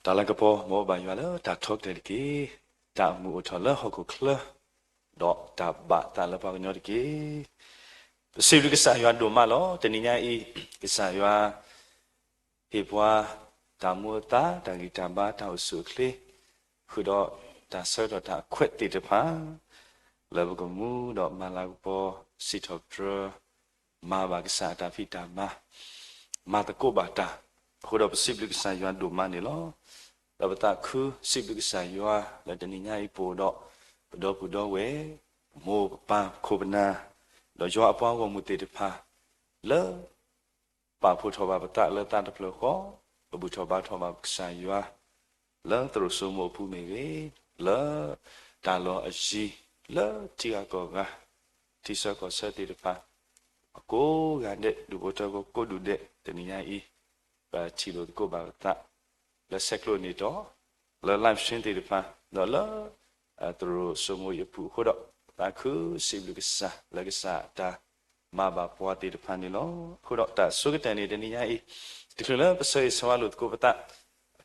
တၢ်လၤကပီၤ မ်အအိၣ်ဘၣ်ယွၤလၢတၢ်ထီကတၢၢ်တက့ၢ်. တၢ်အမူးအိၣ်ထီၣ်လၢဟီၣ်ခိၣ်ချၢ ဒီးတၢ်ဘၣ်သးလၢပှၤကညီတက့ၢ်. ပစံးဘျုးကစၢ်ယွၤဒိၣ်မးလီၤ. တနံၤညါအံၤ ကစၢ်ယွၤ ဟ့ၣ်ပှၤ တၢ်မူအသါ တၢ်ဂံၢ်တၢ်ဘါ တၢ်အိၣ်ဆူၣ်အိၣ်ချ့ ဃုာ်ဒီးတၢ်ဆၢကတီၢ်တၢ်အခွဲးသ့ၣ်တဖၣ် လၢပကမူဒီးမၤလၤကပီၤ စံးထီၣ်ပတြၢၤ မၤဘၣ်ကစၢ်အတၢ်ဖံးတၢ်မၤ မၤသကိးဘၣ်တၢ် အဃိဒီးပစံးဘျုးကစၢ်ယွၤဒိၣ်မးန့ၣ်လီၤ. ဒီးပသးခုစံးဘျုးကစၢ်ယွၤ လၢတနံၤညါအံၤပအိၣ်ဒီး ပဒီပုၢ်ဒီဝဲၢ် မိၢ်ပၢ်ခိၣ်ပနၢ် ဒီးယွၤအပှၤဂီၢ်မုၢ်သ့ၣ်တဖၣ် လၢ ပာ်ဖှိၣ်ထီၣ်ဘၣ်ပသးလၢသးတဖျၢၣ်ဃီ, ပဘူၣ်ထီၣ်ဘါထီၣ်ဘၣ်ပကစၢ်ယွၤ လၢသရိာ်စိမိၤအပူၤမ့ၢ်ဂ့ၤ, လၢတၢ်လီၢ်အယံၤ လၢထံဂၤကီၢ်ဂၤ, ထံဆၢကီၢ်ဆၢသ့ၣ်တဖၣ် အကိးဂၤဒဲး ဒူၣ်ဖိထၢဖိကိးဒူၣ်ဒဲး တနံၤညါအံၤ ပထံၣ်လိာ်သကိးဘၣ်ပသး လၢဆဲးကျိးန့ၣ်ဒီး လၢ live stream သ့ၣ်တဖၣ် ဒီးလၢ သရိာ်စိမိၤအံၤအပူၤအဃိဒီး သးခုစံးဘျုးကစၢ် လၢကစၢ်အတၢ်မၤဘၣ်ပှၤသ့ၣ်တဖၣ်န့ၣ်လီၤ. အဃိဒီးတၢ်ဆိကတၢၢ်န့ၣ် တနံၤညါအံၤ တချုးလၢပဆၢဂ့ၤဆၢဝါလိာ်သကိးပသး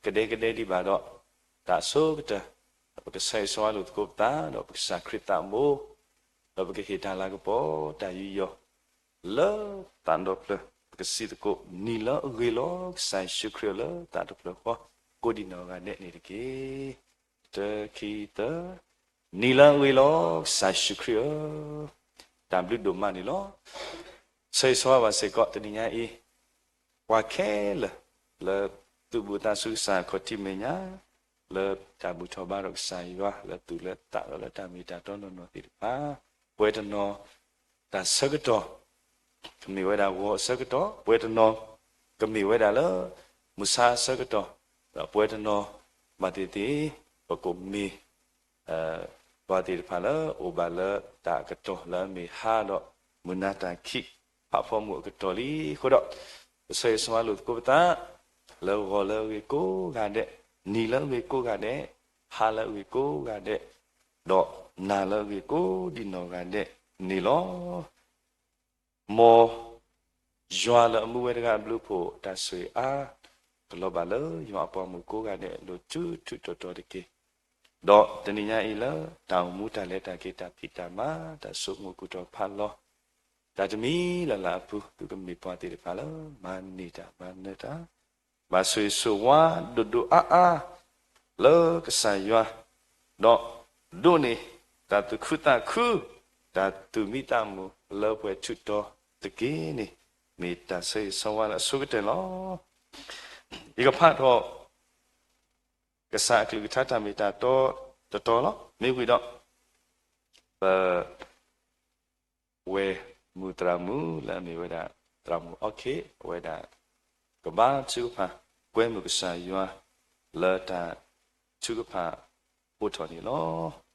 ကဒဲကဒဲဒံးဘၣ်ဒီး တၢ်ဆိကတၢၢ် ပကဆၢဂ့ၤဆၢဝါလိာ်သကိးပသး ဒီးပကစၢ်ခရံာ်သးဘိ ဒီးပကဟ့ၣ်တၢ်လၤကပီၤတၢ်ယူးယီၣ် လၢသးဒီဖျၢၣ် ပကစံးသကိး နံၤလၢအဂ့ၤလီၤ ကစၢ်ယ့ၣ်ၡူးခရံာ်ဧၢ လၢသးတဖျၢၣ်ဃီ ကိးဒံးနီၢ်ဂၤဒဲးန့ၣ်တက့ၢ်. တၢ ခံ သၢ, နံၤလၢအဂ့ၤလီၤ ကစၢ်ယ့ၣ်ၡူးခရံာ်ဧၢ, တၢ်ဘျုးဒိၣ်မးန့ၣ်လီၤ. ဆၢဂ့ၤဆၢဝါဘၣ်စ့ၢ်ကီး တနံၤညါအံၤ ပှၤခဲလၢာ် လၢသုးဘူးသးဆူကစၢ်ခီၣ်ထံးမဲာ်ညါ လၢတၢ်ဘူၣ်ထီၣ်ဘါထီၣ်ကစၢ်ယွၤ လၢသူၣ်လၢသးဒီးလၢတၢ်မ့ၢ်တၢ်တီနီၢ်နီၢ်သ့ၣ်တဖၣ် ပှဲၤတနီၤ တၢ်ဆၢကတီၢ် ကမ့ၢ်ဝဲဒၣ်ဂီၤအဆၢကတီၢ်, ပှဲၤတနီၤ ကမ့ၢ်ဝဲဒၣ်လၢ မုၢ်ဆါအဆၢကတီၢ်, ဒီးပှဲၤတနီၤ ဘၣ်သ့ၣ်သ့ၣ် ပကမ့ၢ် ပှၤသ့ၣ်တဖၣ်လၢအိၣ်ဘၣ်လၢတၢ်အကတီၢ်လၢအမ့ၢ်ဟါဒီး မုၢ်နၤတၢ်ခံး ဖးဖီမုၢ်အကတီၢ်လံအဃိဒီး ပဆၢဂ့ၤဆၢဝါလိာ်သကိးပသး လၢဂီၤလၢအဂ့ၤကိးဂၤဒဲး, နံၤလၢအဂ့ၤကိးဂၤဒဲး, ဟါလၢအဂ့ၤကိးဂၤဒဲး, ဒီးနၤလၢအဂ့ၤကိးဒံးနီၢ်ဂၤဒဲးန့ၣ်လီၤ. မ်ယွၤလၢအမူဝဲတဂၤအဘျုးအဖှိၣ် တၢ်ဆိၣ်ဂ့ၤအါ ကလီၤဘၣ်လၢယွၤအပှၤမုၣ်ကိးဂၤဒဲး ဒိၣ်ထူးထူးတီၤတီၤတက့ၢ်. ဒီးတနံၤညါအံၤလၢ တၢ်အိၣ်မူတၢ်လဲၤတၢ်က့ၤ တၢ်ဖံးတၢ်မၤ တၢ်ဆိကမိၣ်ကူၣ်ထီၣ်ဖးလီၤ တၢ်တမံၤလၢ်လၢ်အပူၤ သုကမ့ၢ်ပှၤသ့ၣ်တဖၣ်လၢ မၤန့ၢ်တၢ်မၤနၢၤတၢ် ဘၣ်ဆိၣ်ဂ့ၤဆိၣ်ဝါဒိၣ်ဒိၣ်အါအါ လၢကစၢ်ယွၤ, ဒီးဒိးန့ၢ် တၢ်သူၣ်ခုသးခု, တၢ်သူၣ်မံသးမုာ်လၢပှဲၤထူးတီၤတက့ၢ်န့ၣ် မ့ၢ်တၢ်ဆၢဂ့ၤဆၢဝါလၢအဆိကတၢၢ်လီၤ. ယကဖးထီၣ် ကစၢ်အကလုၢ်ကထါတၢ်မ့ၢ်တၢ်တီတတီၤလီၤ. မ့ၢ်ဝံၤဒီး ပ ဝဲၢ်မုၢ်သရၣ်မုၣ်လၢအမ့ၢ်ဝဲဒၣ် သရၣ်မုၣ်အီခ့ၣ် အဝဲဒၣ် ကဘါထုကဖၣ် ကွဲမုာ်ကစၢ်ယွၤ လၢတၢ်ထုကဖၣ်အိးထီၣ်န့ၣ်လီၤ.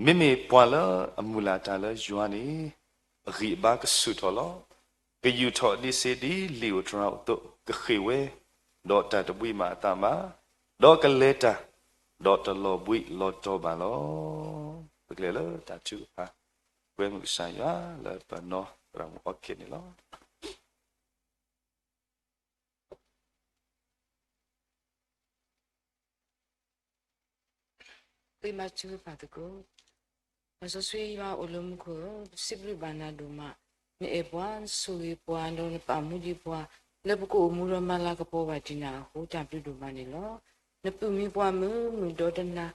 မ့မ့ၢ်ပှၤလၢအမုၢ်လၢ်တၢ်လၢယွၤန့ၣ် အဂံၢ်အဘါကဆူၣ်ထီၣ်လီၤ. ကယူာ်ထီၣ်ဒံးစ့ဒ်လံာ်ဧိၤတြၤဧိၤအသိး ကဃ့ၢ်ဝဲ, ဒီးတၢ်တဘှံးမးအသးဘၣ်, ဒီးကလဲၤတၢ်, ဒီးတလီၤဘှံးလီၤတီၤဘၣ်လီၤ. ပကလဲၤလၢတၢ်ထုကဖၣ် ကွဲမုာ်ကစၢ်ယွၤလၢပနီၢ်သရၣ်မုၣ်အီခ့ၣ်န့ၣ်လီၤ. ပမၤထုကဖၣ်သကိး. ပစီဆှံယွၤအိၣ်လၢမူခိၣ်ဧၢ, ပစံးဘျုးဘၣ်နၤဒိၣ်မး, နအဲၣ်ပှၤ, နဆိၣ်ဂ့ၤပှၤ, ဒီးနပာ်မူဒံးပှၤ, လၢပကအိၣ်မူဒီးမၤလၤကပီၤဘၣ်ဒံးနၤအဃိ တၢ်ဘျုးဒိၣ်မးန့ၣ်လီၤ. နပုၢ်မံပှၤမုာ်မုာ်ဒီးတနၤ,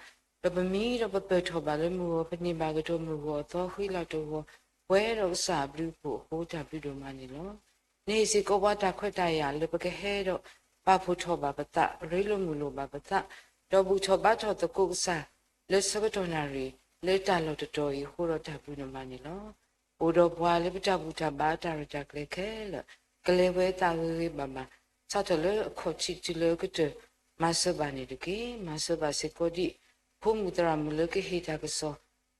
ဒီးပမံဒီးပပၢၢ်ထီၣ်ဘၣ်လၢမုၢ်ဂီၤ, ပန့ၢ်ဘၣ်ကတီၢ်မုၢ်ဂီၤအသီဃံလၤတဂီၤ, ပှဲၤဒီးကစၢ်အဘျုးအဖှိၣ်အဃိ တၢ်ဘျုးဒိၣ်မးန့ၣ်လီၤ. နဟ့ၣ်စ့ၢ်ကီးပှၤတၢ်ခွဲးတၢ်ယာ်လၢပကဟဲဒီး ပာ်ဖှိၣ်ထီၣ်ဘၣ်ပသး, ရ့လိာ်မုာ်လိာ်ဘၣ်ပသး, ဒီးဘူၣ်ထီၣ်ဘါထီၣ်သကိးကစၢ် လၢဆၢကတီၢ်နၣ်ရံၣ် လၢတၢ်လီၢ်တတီၤအံၤအဃိဒီးတၢ်ဘျုးဒိၣ်မးန့ၣ်လီၤ. အိၣ်ဒီးပှၤလၢပတၢ်ဘူၣ်တၢ်ဘါတၢ်ရဲၣ်တၢ်ကျဲၤခဲလၢာ် ကလဲၤဝဲအသးဂ့ၤဂ့ၤဘၣ်ဘၣ်, စးထီၣ်လၢအခီၣ်ထံးတုၤလၢအကတၢၢ် မၤစၢၤဘၣ်န့ၣ်တက့ၢ်. မၤစၢၤဘၣ်စ့ၢ်ကီးဒံး ဖိမုၣ်သရၣ်မုၣ်လၢကဟ့ၣ်တၢ်ကစီၣ်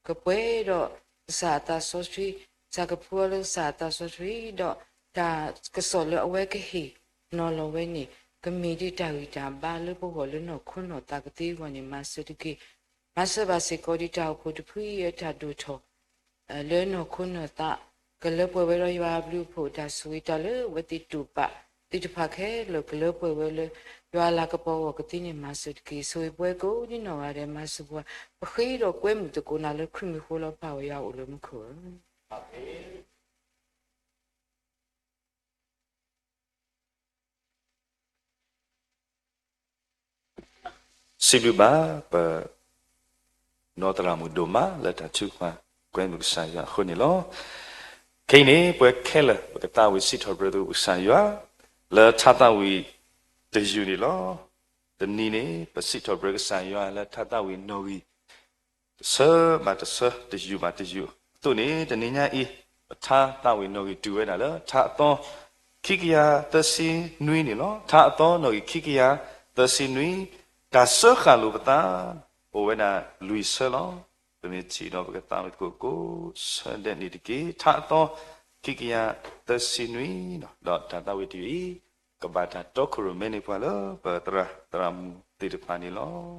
ကပှဲၤဒီးကစၢ်အသးစီဆှံ, စၢ်ကဖှူအီၤလၢကစၢ်အသးစီဆှံ, ဒီးတၢ်ကစီၣ်လၢအဝဲကဟ့ၣ်နီၤလီၤဝဲန့ၣ် ကမ့ၢ်ဒ်တၢ်ဂံၢ်တၢ်ဘါလၢပဂီၢ်လၢနီၢ်ခိနီၢ်သးကသ့အဂီၢ်န့ၣ် မၤစၢၤတက့ၢ်. မၤစၢၤဘၣ်စ့ၢ်ကီးဒံးတၢ်အိၣ်ဖှိၣ်တဖုအံၤအတၢ်ဒိၣ်ထီၣ် လၢနီၢ်ခိနီၢ်သး ကလၢပှဲၤဝဲဒီးယွၤအဘျုးအဖှိၣ်အတၢ်ဆိၣ်ဂ့ၤ တၢ်လၢအဝဲသ့ၣ်တူၢ်ပာ် သ့ၣ်တဖၣ်ခဲလၢာ်ကလၢပှဲၤဝဲလၢ ယွၤအလၤကပီၤအဂီၢ်ကသ့န့ၣ်မၤစၢၤတက့ၢ်. ဆိၣ်ဂ့ၤပှၤကိးဒ်နီၢ်ဂၤဒဲး မၤစၢၤပှၤ ပဃ့ဒီးကွဲမုာ်သကိးနၤလၢခရံာ်မံၤဃိလီၤ. ပၢ်ဝဲယွၤအိၣ်လၢမူခိၣ်ဧၢ. စံးဘျုးဘၣ်ပနီၢ်သရၣ်မုၣ်ဒိၣ်မးလၢတၢ်ထုကဖၣ်ကွဲမုာ်ကစၢ်ယွၤအဃိန့ၣ်လီၤ. ခဲအံၤန့ၣ် ပဝဲခဲလၢာ် ပကသးဝံၣ်စံးထီၣ်ပတြၢၤသကိးကစၢ်ယွၤ လၢထါသးဝံၣ်တယုၢ်န့ၣ်လီၤ. တနံၤန့ၣ် ပစံးထီၣ်ပတြၢၤကစၢ်ယွၤလၢထါသးဝံၣ်နီၣ်ဂံၢ် တဆၢဘၣ်တဆၢ တယုၢ်ဘၣ်တယုၢ်အသိးန့ၣ် တနံၤညါအံၤ ပထါသးဝံၣ်နီၣ်ဂံၢ်တုၤဝဲဒၣ်လၢ ထါအသီ ခံကယၤသၢဆံနွံန့ၣ်လီၤ. ထါအသီနီၣ်ဂံၢ်ခံကယၤသၢဆံနွံ, တၢ်စၢဃာ်လိာ်ပသး အိၣ်ဝဲဒၣ်လွံၢ်ဆၢလီၤ. ပမ့ၢ်ထံၣ်ဒီးပကသးဝံၣ်သကိးကိးဆၢဒဲးန့ၣ်တက့ၢ်. ထါအသီ ခံကယၤသၢဆံနွံ, ဒီးတၢ်သးဝံၣ်တယုၢ်အံၤ ကဘၣ်တၢ်တီခိၣ်ရိၣ်မဲန့ၢ်ပှၤလၢပသရၣ်သရၣ်မုၣ်သ့ၣ်တဖၣ်န့ၣ်လီၤ.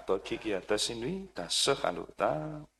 ထါအသီ ခံကယၤသၢဆံနွံ, တၢ်စၢဃာ်လိာ်ပသး.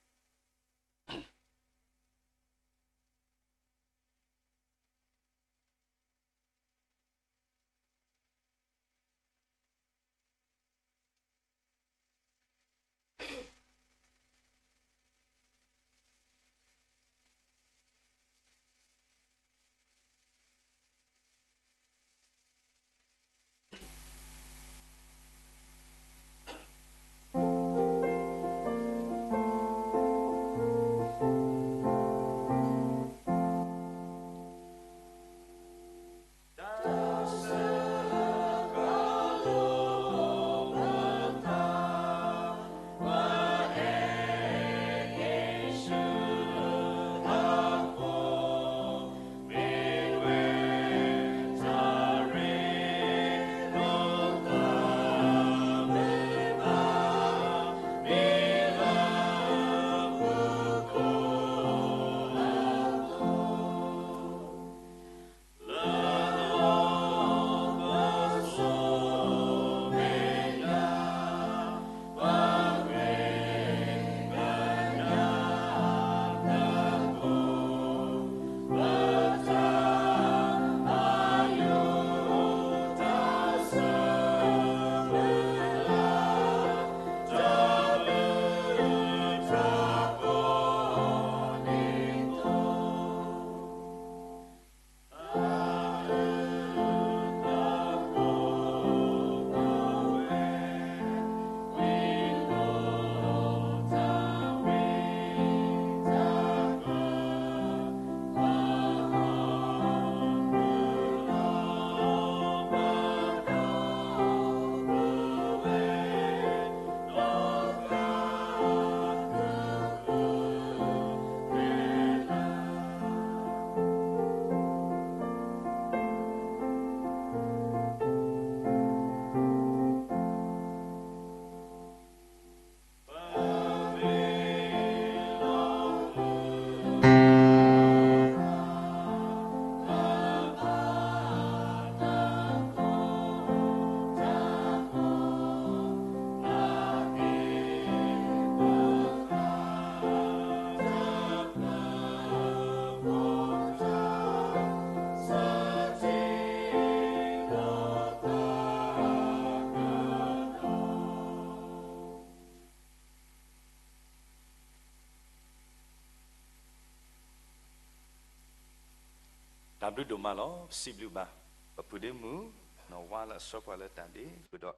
တၢ်ဘျုးဒိၣ်မးလီၤ. ပစံးဘျုးဘၣ် ပဖုဒ့မုၣ် နီၢ်ဝါလၢအဆှၢပှၤလၢတၢ်ဒ့ ဃုာ်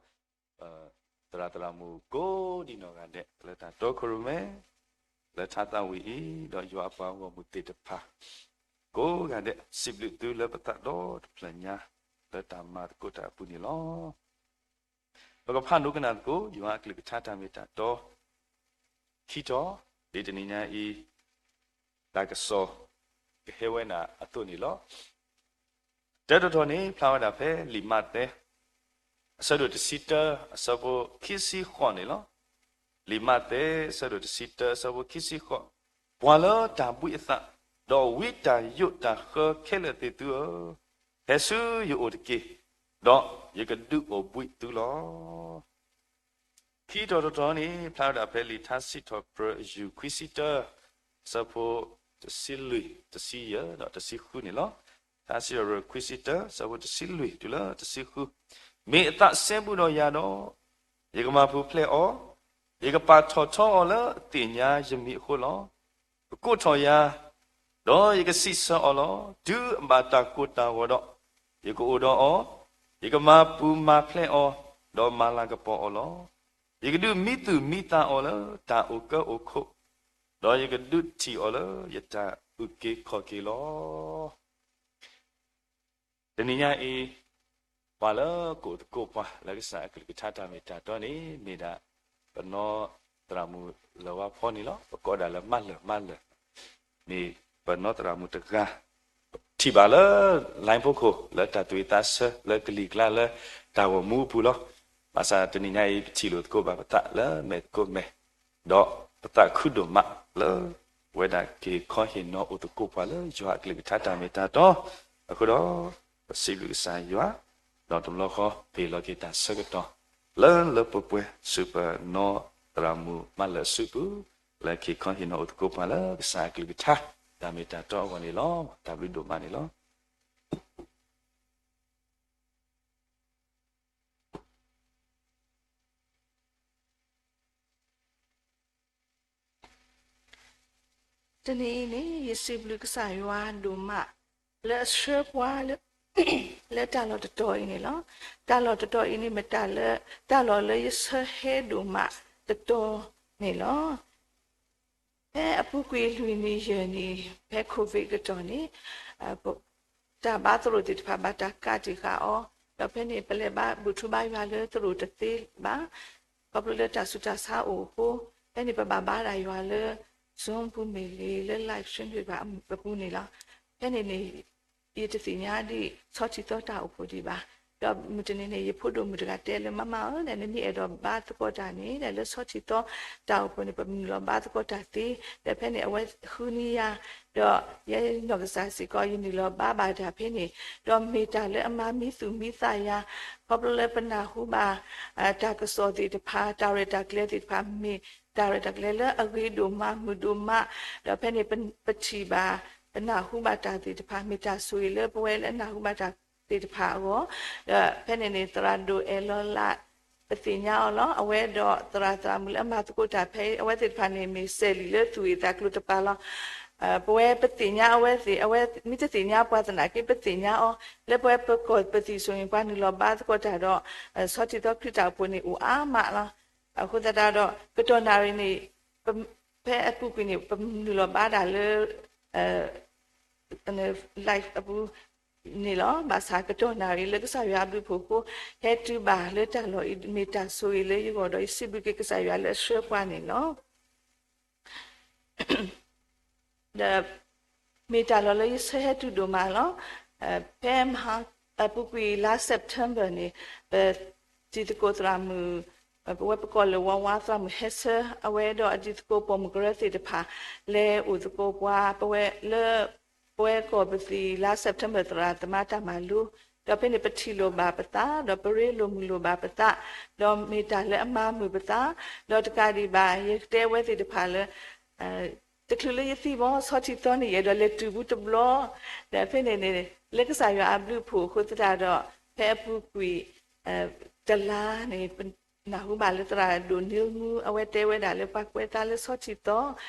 ဒီး သရၣ်သရၣ်မုၣ်ကိးဒံနီၢ်ဂၤဒဲး လၢတၢ်တီခိၣ်ရိၣ်မဲ လၢထါသးဝံၣ်အံၤ ဒီးယွၤအပှၤဂီၢ်မုၢ်သ့ၣ်တဖၣ် ကိးဂၤဒဲး စံးဘျုးသုလၢပသးဒီတဖျၢၣ်ညါ လၢတၢ်မၤသကိးတၢ်အပူၤန့ၣ်လီၤ. ပကဖးဒိကနၣ်သကိး ယွၤအကလုၢ်ကထါတၢ်မ့ၢ်တၢ်တီ ခံတီၤ ဒ်တနံၤညါအံၤ တၢ်ကစီၣ် ကဟဲဝဲဒၣ်အသိးန့ၣ်လီၤ. တၢ်တတီၤန့ၣ် ဖျါဝဲဒၣ်ဖဲလံာ်မးသဲ အဆၢဒိၣ်တဆံတၢ အဆၢဖိခံဆံဃိးန့ၣ်လီၤ. လံာ်မးသဲ အဆၢဒိၣ်တဆံတၢ အဆၢဖိခံဆံဃိး, ပှၤလၢတၢ်ဘှံးအသး ဒီးဝံတၢ်ယိးတၢ်ဃၢခဲလၢာ်သ့ၣ်သုဧၢ, ဟဲဆူယအိၣ်တက့ၢ်, ဒီးယကဒုးအိၣ်ဘှံးသုလီၤ. ခံတီၤတတီၤန့ၣ် ဖျါဝဲဒၣ်ဖဲလံာ်ထါစံးထီၣ်ပတြၢၤအယူၢ်ခွံဆံတၢ အဆၢဖိတဆံလွံၢ် တဆံယဲၢ် ဒီးတဆံဃုန့ၣ်လီၤ. တၢ်စံးထီၣ်ပတြၢၤခွံဆံတၢ ဆၢဖိတဆံလွံၢ်တုၤလၢတဆံဃု, မ့ၢ်အသးစဲဘူးဒီးယၤဒီး, ယကမၤပူၤဖျဲးအီၤ, ယကပာ်ထီၣ်ထီအီၤလၢအသ့ၣ်ညါယမံၤအဃိလီၤ. ကကိးထီၣ်ယၤ, ဒီးယကစံးဆၢအီၤလီၤ. တုၤအဘၣ်တၢ်ကိၢ်တၢ်ဂီၤဒီး, ယကအိၣ်ဒီးအီၤ, ယကမၤပူၤမၤဖျဲးအီၤ, ဒီးမၤလၤကပီၤအီၤလီၤ. ယကဒုးမံသူၣ်မံသးအီၤလၢတၢ်အိၣ်ကၢအိၣ်ခိး, ဒီးယကဒုးထံၣ်အီၤလၢယတၢ်အုၣ်က့ၤခီၣ်က့ၤလီၤ. တနံၤညါအံၤ, ပှၤလၢကအိၣ်သကိးပှၤလၢကစၢ်အကလုၢ်ကထါတၢ်မ့ၢ်တၢ်တီန့ၣ် မ့ၢ်ဒၣ် ပနီၢ်သရၣ်မုၣ်လၢဝါဖီန့ၣ်လီၤ. ပကိးဒၣ်လၢမၢလၢၢ်မၢလၢၢ်, မ့ၢ်ပနီၢ်သရၣ်မုၣ်တဂၤ ထံၣ်ဘၣ်လၢ line ဖီခိၣ် လၢတၢ်သူၣ်ဝံၣ်သးဆၢ လၢကလံၤကျါလၢတၢ်ဂီၤမူအပူၤလီၤ. ဘၣ်ဆၣ်တနံၤညါအံၤ ပထံၣ်လိာ်သကိးဘၣ်ပသးလၢမဲာ်သကိးမဲာ်, ဒီးပသးခုဒိၣ်မးလၢ ပဝဲဒၣ်က့ၤခီဟ့ၣ်နီၤအိၣ်သကိးပှၤလၢယွၤအကလုၢ်ကထါတၢ်မ့ၢ်တၢ်တီအဃိဒီး, ပစံးဘျုးကစၢ်ယွၤ, ဒီးတဘျီဃီပဟ့ၣ်လီၤက့ၤတၢ်ဆၢကတီၢ် လၢလၢပှဲၤပှဲၤ ဆူပနီၢ်သရၣ်မုၣ်မၢလၢၢ်အစုပူၤ, လၢက့ၤခီဟ့ၣ်နီၤအိၣ်သကိးပှၤလၢကစၢ်အကလုၢ်ကထါ တၢ်မ့ၢ်တၢ်တီအဂီၢ်န့ၣ်လီၤ. တၢ်ဘျုးဒိၣ်မးန့ၣ်လီၤ. တနံၤအံၤန့ၣ် ယစံးဘျုးကစၢ်ယွၤဒိၣ်မး လၢအဆှၢပှၤလၢ လၢတၢ်လီၢ်တတီၤအံၤန့ၣ်လီၤ. တၢ်လီၢ်တတီၤအံၤန့ၣ် မ့ၢ်တၢ်လၢ တၢ်လီၢ်လၢယဆၢဟဲဒိၣ်မးတတီၤန့ၣ်လီၤ. ဖဲအပူၤကွံာ်လွံၢ်နံၣ်ယဲၢ်နံၣ် ဖဲ COVID ကတီၢ်န့ၣ် တၢ်ဘါသရိာ်သ့ၣ်တဖၣ်ဘၣ်တၢ်ကးတံာ်ဃာ်အီၤ, ဒီးဖဲန့ၣ် ပလဲၤဘါဘူၣ်ထူဘါယွၤလၢသရိာ်တသ့ဘၣ်, ခီဖျိလၢတၢ်ဆူးတၢ်ဆါအိၣ်အဃိ, ဖဲန့ၣ် ပဘၣ်ဘါဒၣ်ယွၤလၢ Zoom ပူၤမ့ၢ်ဂ့ၤ, လၢ live stream သ့ၣ်တဖၣ်အပူၤန့ၣ်လီၤ. ဖဲန့ၣ်န့ၣ် ယတသ့ၣ်ညါဒံးဆီထံသီတၢ်အိၣ်ဖှိၣ်ဒံးဘၣ်. ဒီးမုၢ်တနံၤန့ၣ် ယဖိဒိၣ်မုၣ်တဂၤတဲလၢ မါမါဧၢ, နမ့ၢ်အဲၣ်ဒိးဘါသကိးတၢ်န့ၣ် လၢဆီထံသီတၢ်အိၣ်ဖှိၣ်န့ၣ် ပနုာ်လီၤဘါသကိးတၢ်သ့, ဒီးဖဲန့ၣ် အဝဲဃုန့ၢ်ယၤ, ဒီးယဲနီၢ်ကစၢ်စ့ၢ်ကီး ယနုာ်လီၤဘါဘၣ်တၢ်ဖဲန့ၣ်, ဒီးမ့ၢ်တၢ်လၢအမၤမံသူၣ်မံသးယၤ, ခီဖျိလၢပနၢ်ဟူဘၣ် တၢ်ကစီၣ်သ့ၣ်တဖၣ်, တၢ်ရဲၣ်တၢ်ကျဲၤသ့ၣ်တဖၣ် မ့ၢ်တၢ်ရဲၣ်တၢ်ကျဲၤလၢအဂ့ၤဒိၣ်မး မုာ်ဒိၣ်မး, ဒီးဖဲန့ၣ် ပထံၣ်ဘၣ် ပနၢ်ဟူဘၣ်တၢ်သ့ၣ်တဖၣ် မ့ၢ်တၢ်ဆိၣ်ဂ့ၤလၢပဝဲလၢအနၢ်ဟူဘၣ်တၢ်သ့ၣ်တဖၣ်အဂီၢ်, ဒီးဖဲန့ၣ်န့ၣ် သရၣ်ဒိၣ်အဲၣ်လီၤလး ပသ့ၣ်ညါအီၤလီၤ. အဝဲဒီးသရၣ်သရၣ်မုၣ်လၢအမၤသကိးတၢ်ဖဲအံၤ အဝဲသ့ၣ်တဖၣ်န့ၣ် မ့ၢ်စဲးလံာ်လၢသူၣ်ဂ့ၢ်သးကျိၤတပၤလီၤ. ပဝဲပသ့ၣ်ညါအဝဲသ့ၣ်, အဝဲမ့ၢ်တသ့ၣ်ညါပှၤသနာ်က့ ပသ့ၣ်ညါအီၤ, လၢပဝဲပကီၢ်ပသံၣ်စိၤန့ၣ် ပှၤနုာ်လီၤဘါသကိးတၢ်ဒီး ဆီထံသီခရံာ်တၢ်အိၣ်ဖှိၣ်န့ၣ်အိၣ်အါမးလီၤ. အဃိသတးဒီး ကတီၢ်နၣ်ရံၣ်န့ၣ် ဖဲအပူၤကွံာ်န့ၣ် ပနုာ်လီၤဘါဒၣ်လၢ live အပူၤန့ၣ်လီၤ. ဘၣ်ဆၣ်ကတီၢ်နၣ်ရံၣ်လၢကစၢ်ယွၤအဘျုးအဖှိၣ်အဃိ ဟဲတုၤဘၣ်လၢတၢ်လီၢ်အံၤ မ့ၢ်တၢ်ဆိၣ်ဂ့ၤလၢယဂီၢ်ဒီး ယစံးဘျုးက့ၤကစၢ်ယွၤလၢအဆှၢပှၤန့ၣ်လီၤ. ဒီးမ့ၢ်တၢ်လီၢ်လၢယဆၢဟဲတုၤဒိၣ်မးလီၤ. ဖဲမဟါ အပူၤကွံာ်လါ September န့ၣ် ပတံၤသကိးသရၣ်မုၣ်, ပဝဲပကိးလၢဝါဝါသရၣ်မုၣ်ဟဲဆၢ အဝဲဒီးအတံၤသကိးပိာ်မုၣ်ကရၢသ့ၣ်တဖၣ် လဲၤအိၣ်သကိးပှၤ ပဝဲလၢ ပဝဲကီၢ်ပသံၣ်လါ September သရၣ်သမါတၢ်မၤလိ, ဒီးဖဲန့ၣ်ပထံၣ်လိာ်ဘၣ်ပသး ဒီးပရ့လိာ်မုာ်လိာ်ဘၣ်ပသး, ဒီးမ့ၢ်တၢ်လၢအမၤမုာ်ပသး, ဒီးတကးဒံးဘၣ် ယတဲအဝဲသ့ၣ်တဖၣ်လၢ တချုးလၢယသံဘၣ် ဆီထံသီန့ၣ် ယအဲၣ်ဒိးလဲၤတုၤဘူးတဘျီ, ဒီးဖဲန့ၣ်န့ၣ် လၢကစၢ်ယွၤအဘျုးအဖှိၣ်အဃိသတးဒီး ဖဲအပူၤကွံာ် တလါန့ၣ် ပနၢ်ဟူဘၣ်လၢသရၣ်ဒိၣ် Neil Moo အဝဲတဲဝဲဒၣ်လၢပှၤကွဲးသးလၢဆီထံ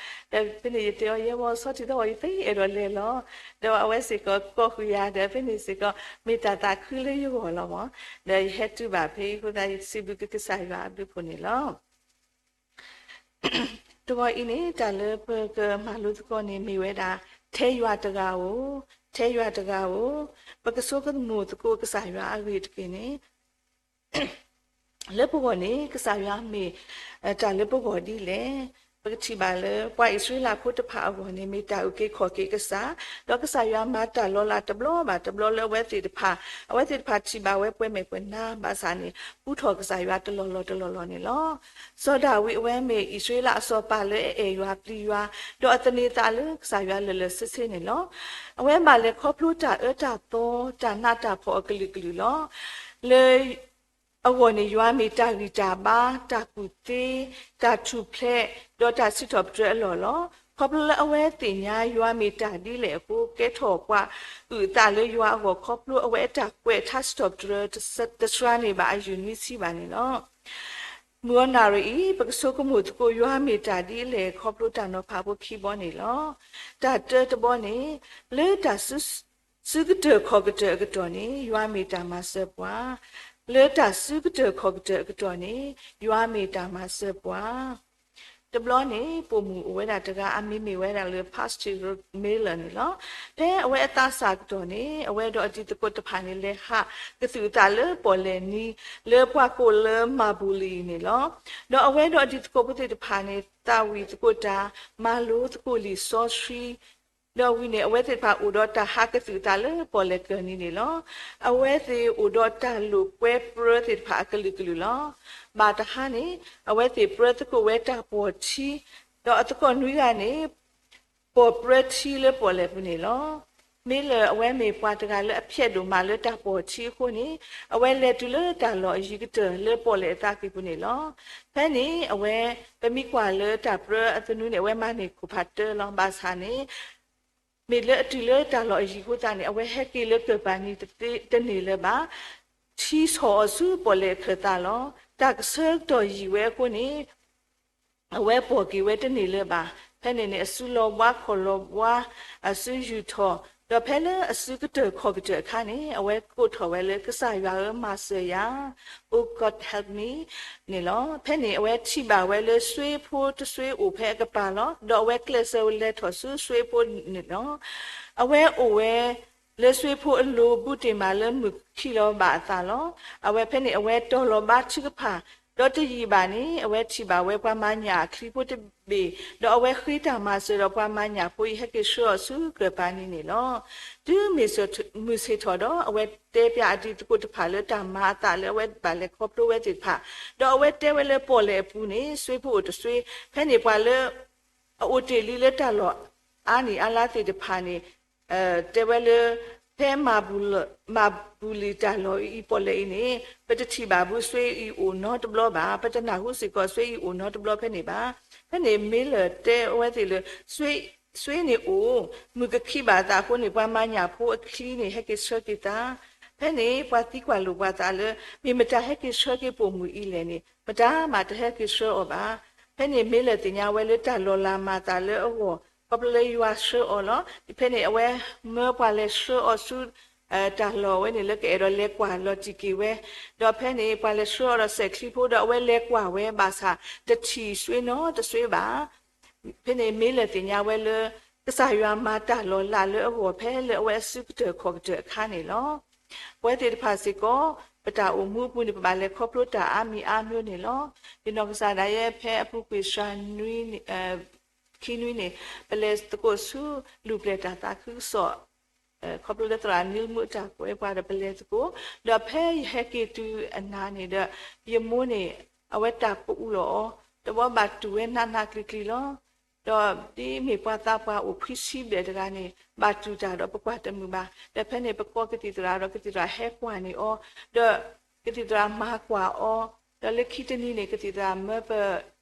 သီ, ဒီးဖဲန့ၣ်ယတဲအီၤ ယဲဝဲဆီထံသီဝဲ ယသ့အဲၣ်ဒိးလဲၤလီၤ, ဒီးအဝဲစ့ၢ်ကီးကိးဃုာ်ယၤ ဒီးဖဲန့ၣ်စ့ၢ်ကီး မ့ၢ်တၢ်သးခုလၢယဂီၢ်လီၤမး, ဒီးယဟဲတုၤဘၣ်ဖဲအံၤအဃိသတး ယစံးဘျုးက့ၤကစၢ်ယွၤအဘျုးအဖှိၣ်န့ၣ်လီၤ. တဂီၤအံၤန့ၣ် တၢ်လၢပကမၤလိသကိးန့ၣ်မ့ၢ်ဝဲဒၣ် ထဲယွၤတဂၤဧိၤ, ထဲယွၤတဂၤဧိၤ, ပကဆိကမိၣ်သကိးကစၢ်ယွၤအဂ့ၢ်တက့ၢ်န့ၣ် လၢပဂီၢ်န့ၣ် ကစၢ်ယွၤမ့ၢ်တၢ်လၢပဂီၢ်ဒ်လဲၣ်. ပကထံၣ်ဘၣ်လၢ ပှၤအံၣ်စရ့လးဖိတဖၣ်အဂီၢ်န့ၣ် မ့ၢ်တၢ်အုၣ်က့ၤခီၣ်က့ၤကစၢ်, ဒီးကစၢ်ယွၤမၤတၢ်လီၤလးတဘျီဘၣ်တဘျီလၢအဝဲသ့ၣ်တဖၣ်, အဝဲသ့ၣ်တဖၣ်ထံၣ်ဘၣ်ဝဲပှဲၤမဲာ်ပှဲၤနါဘၣ်ဆၣ်န့ၣ် ပူထီၣ်ကစၢ်ယွၤတလီၢ်လီၢ်တလီၢ်လီၢ်န့ၣ်လီၤ. စီၤဒၤဝံးအဝဲမ့ၢ်အံၣ်စရ့လးအစီၤပၤလၢအအဲၣ်ယွၤ ပျံၤယွၤ, ဒီးအသန့ၤသးလၢကစၢ်ယွၤလၢာ်လၢာ်ဆ့ဆ့န့ၣ်လီၤ. အဝဲဘၣ်လဲၤခီဖျိတၢ်အၢတၢ်သီ တၢ်နးတၢ်ဖှီၣ်အကလုာ်ကလုာ်လီၤ. လၢ အဂီၢ်န့ၣ် ယွၤမ့ၢ်တၢ်ဂံၢ်တၢ်ဘါ, တၢ်ကူၣ်သ့, တၢ်ထူၣ်ဖျဲး, ဒီးတၢ်စံးထီၣ်ပတြၢၤအလီၢ်လီၤ. ခီဖျိလၢအဝဲသ့ၣ်ညါယွၤမ့ၢ်တၢ်ဒ်လဲၣ်အဃိ ကဲထီၣ်ပှၤအုၣ်အသးလၢယွၤအဂီၢ် ခီဖျိအဝဲအတၢ်ကွဲးထါစံးထီၣ်ပတြၢၤတစှၤန့ၣ်ဘၣ်အယုၢ်နွံဆံဘၣ်န့ၣ်လီၤ. မုၢ်အီနၣ်ရံၣ်အံၤ ပကဆိကမိၣ်သကိးယွၤမ့ၢ်တၢ်ဒ်လဲၣ် ခီဖျိတၢ်နီၤဖးဖိခံဘီန့ၣ်လီၤ. တၢ်တၢတဘီန့ၣ် လၢတၢ် စုကတၢၢ်ခီၣ်ကတၢၢ်အကတီၢ်န့ၣ် ယွၤမ့ၢ်တၢ်မၤစၢၤပှၤ, လၢတၢ်စုကတၢၢ်ခီၣ်ကတၢၢ်အကတီၢ်န့ၣ် ယွၤမ့ၢ်တၢ်မၤစၢၤပှၤ. တဘျီန့ၣ် ပိာ်မုၣ်အိၣ်ဝဲဒၣ်တဂၤ အမံၤမ့ၢ်ဝဲဒၣ်လၢ Patsy Miller န့ၣ်လီၤ. ဖဲအဝဲအသးစၢ်အကတီၢ်န့ၣ် အဝဲဒီးအတံၤသကိးတဖၣ်န့ၣ် လဲၤဟးကသူၣ်အသးလၢပီၣ်လဲၣ်နံၤ လၢပှၤကိးလၢ Mabuli န့ၣ်လီၤ. ဒီးအဝဲဒီးအတံၤသကိးဖိသ့ၣ်တဖၣ်န့ၣ် သးဝံၣ်သကိးတၢ် မၤလိသကိးလံာ်စီဆှံ ဒီးဝံၤန့ၣ် အဝဲသ့ၣ်တဖၣ်အိၣ်ဒီးတၢ်ဟးကသူၣ်အသးလၢပီၣ်လဲၣ်ကၢၢ်နံၤန့ၣ်လီၤ. အဝဲသ့ၣ်အိၣ်ဒီးတၢ်လိာ်ကွဲပြၢသ့ၣ်တဖၣ်အကလုာ်ကလုာ်လီၤ. ဘၣ်တဟါန့ၣ် အဝဲသ့ၣ်ပြၢသကိးဝဲတၢ်ပီၢ်ထံ, ဒီးအသကိးနွံဂၤန့ၣ် ပိာ်ပြၢထံလၢပီၣ်လဲၣ်ပူၤန့ၣ်လီၤ. Miller အဝဲမ့ၢ်ပှၤတဂၤလၢအဖျဲးဒိၣ်မးလၢတၢ်ပီၢ်ထံအဃိန့ၣ် အဝဲလဲၤတုၤလၢတၢ်လီၢ်အယံၤကတၢၢ်လၢပီၣ်လဲၣ်အသးကံၢ်ပူၤန့ၣ်လီၤ. ဖဲန့ၣ် အဝဲ ပမ့ၢ်ကွၢ်လၢတၢ်ပြၢအသနူန့ၣ် အဝဲမၤန့ၢ်ခိၣ်ဖးတၢလီၤ. ဘၣ်ဆၣ်န့ၣ် မ့ၢ်လၢအတုၤလၢတၢ်လီၢ်အယံၤအဃိသတးန့ၣ် အဝဲဟဲက့ၤလၢကၢၢ်ပၤနံၤတန့ၢ်လၢၤဘၣ်. ထံဆီၣ်အီၤဆူပီၣ်လဲၣ်အခၢၣ်သးလီၤ. တၢ်ကဆၢကတီၢ်ယံာ်ဝဲအဃိန့ၣ် အဝဲပိာ်က့ၤဝဲတန့ၢ်လၢၤဘၣ်. ဖဲန့ၣ်န့ၣ် အစုလီၤဘှါခီၣ်လီၤဘှါ, အစုယူာ်ထီၣ်, ဒီးဖဲလၢအစုကတၢၢ်ခီၣ်ကတၢၢ်အခါန့ၣ် အဝဲကိးထီၣ်ဝဲလၢ ကစၢ်ယွၤဧၢ မၤစၢၤယၤ, Oh God, help me န့ၣ်လီၤ. ဖဲန့ၣ် အဝဲထံၣ်ဘၣ်ဝဲလၢ စွ့ဖိတစွ့အိၣ်ဖဲအကပၤလီၤ. ဒီးအဝဲကျဲးစၢးလဲၤထီၣ်ဆူစွ့ဖိန့ၣ်လီၤ. အဝဲအိၣ်ဝဲ လၢစွ့ဖိအလိၤ ဘူးတ့ၢ်မးလၢမုၢ်ကခံးလီၤဘၣ်အသးလီၤ. အဝဲဖဲန့ၣ် အဝဲတီၤလီၤဘှါထုကဖၣ်, ဒီးတယံာ်ဘၣ်န့ၣ် အဝဲထံၣ်ဘၣ်ဝဲပှၤမၤညၣ်အချံဖိတဘ့ၣ်, ဒီးအဝဲဃ့တၢ်မၤစၢၤဒီးပှၤမၤညၣ်ဖိအံၤ ဟဲက့ၤဆှၢအီၤဆူကၢၢ်ပၤနံၤန့ၣ်လီၤ. တုၤမုၢ်ဆ့ၣ်ထီၣ်ဒီး အဝဲတဲပျးအတံၤသကိးတဖၣ်လၢတၢ်မၤအသးလၢအဝဲဘၣ်လဲၤခီဖျိဝဲသ့ၣ်တဖၣ်, ဒီးအဝဲတဲဝဲလၢပီၣ်လဲၣ်အပူၤန့ၣ် စွ့ဖိအိၣ်တစွ့, ဖဲန့ၣ်ပှၤလၢ အအိၣ်တ့ၢ်လံလၢတၢ်လီၢ်အါနံၣ်အါလါသ့ၣ်တဖၣ်န့ၣ် တဲဝဲလၢ ဖဲ မၤပူၤလံၣ်တၢ်လီၢ်အံၤ ပီၣ်လဲၣ်အံၤန့ၣ် ပတထံၣ်ဘၣ်ဘူးစွ့အံၤအိၣ်နီတဘျီဘၣ်, ပတနၢ်ဟူစ့ၢ်ကီးစွ့အံၤအိၣ်နီတဘျီဖဲန့ၣ်ဘၣ်. ဖဲန့ၣ် Miller တဲဝဲသ့ၣ်လၢ စွ့န့ၣ်အိၣ်, မုၢ်ကခံးဘၣ်အသးအဃိန့ၣ် ပှၤမၤညၣ်ဖိအချံန့ၣ် ဟဲက့ၤဆှၢက့ၤသး. ဖဲန့ၣ် ပှၤသံကွၢ်လိာ်ပှၤသးလၢ မ့ၢ်မတၤဟဲက့ၤဆှၢက့ၤပိာ်မုၣ်အံၤလဲၣ်န့ၣ် မတၤမးတဟဲက့ၤဆှၢအီၤဘၣ်. ဖဲန့ၣ် Miller သ့ၣ်ညါဝဲလၢတၢ်လီၤလးမၤအသးလၢအဂီၢ် ခီဖျိလၢယွၤဆှၢအီၤလီၤ. ဖဲန့ၣ် အဝဲမၢပှၤလဲၤဆှၢအီၤဆူ တၢ်လီၢ်ဝဲန့ၣ်လၢကအဲၣ်ဒိးလဲၤကွၢ်လီၤတံၢ်က့ၤဝဲ, ဒီးဖဲန့ၣ် ပှၤလဲၤဆှၢအီၤဒီးစဲးချံဖိဒီးအဝဲလဲၤကွၢ်ဝဲဘၣ်ဆၣ် တထံၣ်စွ့နီတစွ့ဘၣ်. ဖဲန့ၣ် Miller သ့ၣ်ညါဝဲလၢ ကစၢ်ယွၤမၤတၢ်လီၤလးလၢအဂီၢ်ဖဲလၢအဝဲအစုကတၢၢ်ခီၣ်ကတၢၢ်အခါန့ၣ်လီၤ. ပဝဲသ့ၣ်တဖၣ်စ့ၢ်ကီး ပတၢ်အိၣ်မူအပူၤန့ၣ် ပဘၣ်လဲၤခီဖျိတၢ်အါမံၤအါမံၤန့ၣ်လီၤ. ယနီၢ်ကစၢ်ဒၣ်ယဲဖဲအပူၤကွံာ်စှၤနွံ ခံနွံန့ၣ် ပလဲၤသကိးဆူလူၢ်ပျဲၢ်တၢ်သးခုကစီၣ် ခီဖျိလၢသရၣ် Neal Moore အတၢ်ကွဲးပှၤဒီးပလဲၤသကိး, ဒီးဖဲယဟဲက့ၤတုၤအနၤန့ၣ်ဒီး ယမိၢ်န့ၣ် အဝဲတၢ်ပူၤလီၤအီၤ, တဘျီဘၣ်တူၢ်ဝဲနးနးကျံၤကျံၤလီၤ. ဒီးဒ်မ့ၢ်ပှၤသးပှၢ်အိၣ်ခွံဆံဘျဲၣ်တဂၤန့ၣ် ဘၣ်တူၢ်တၢ်ဒီးပကွၢ်တမုာ်ဘၣ်. ဒီးဖဲန့ၣ် ပကိးကသံၣ်သရၣ်ဒီးကသံၣ်သရၣ်ဟဲကွၢ်န့ၢ်အီၤ, ဒီးကသံၣ်သရၣ်မၤကွၢ်အီၤ, ဒီးလၢခံတနံၤန့ၣ် ကသံၣ်သရၣ်မၢပ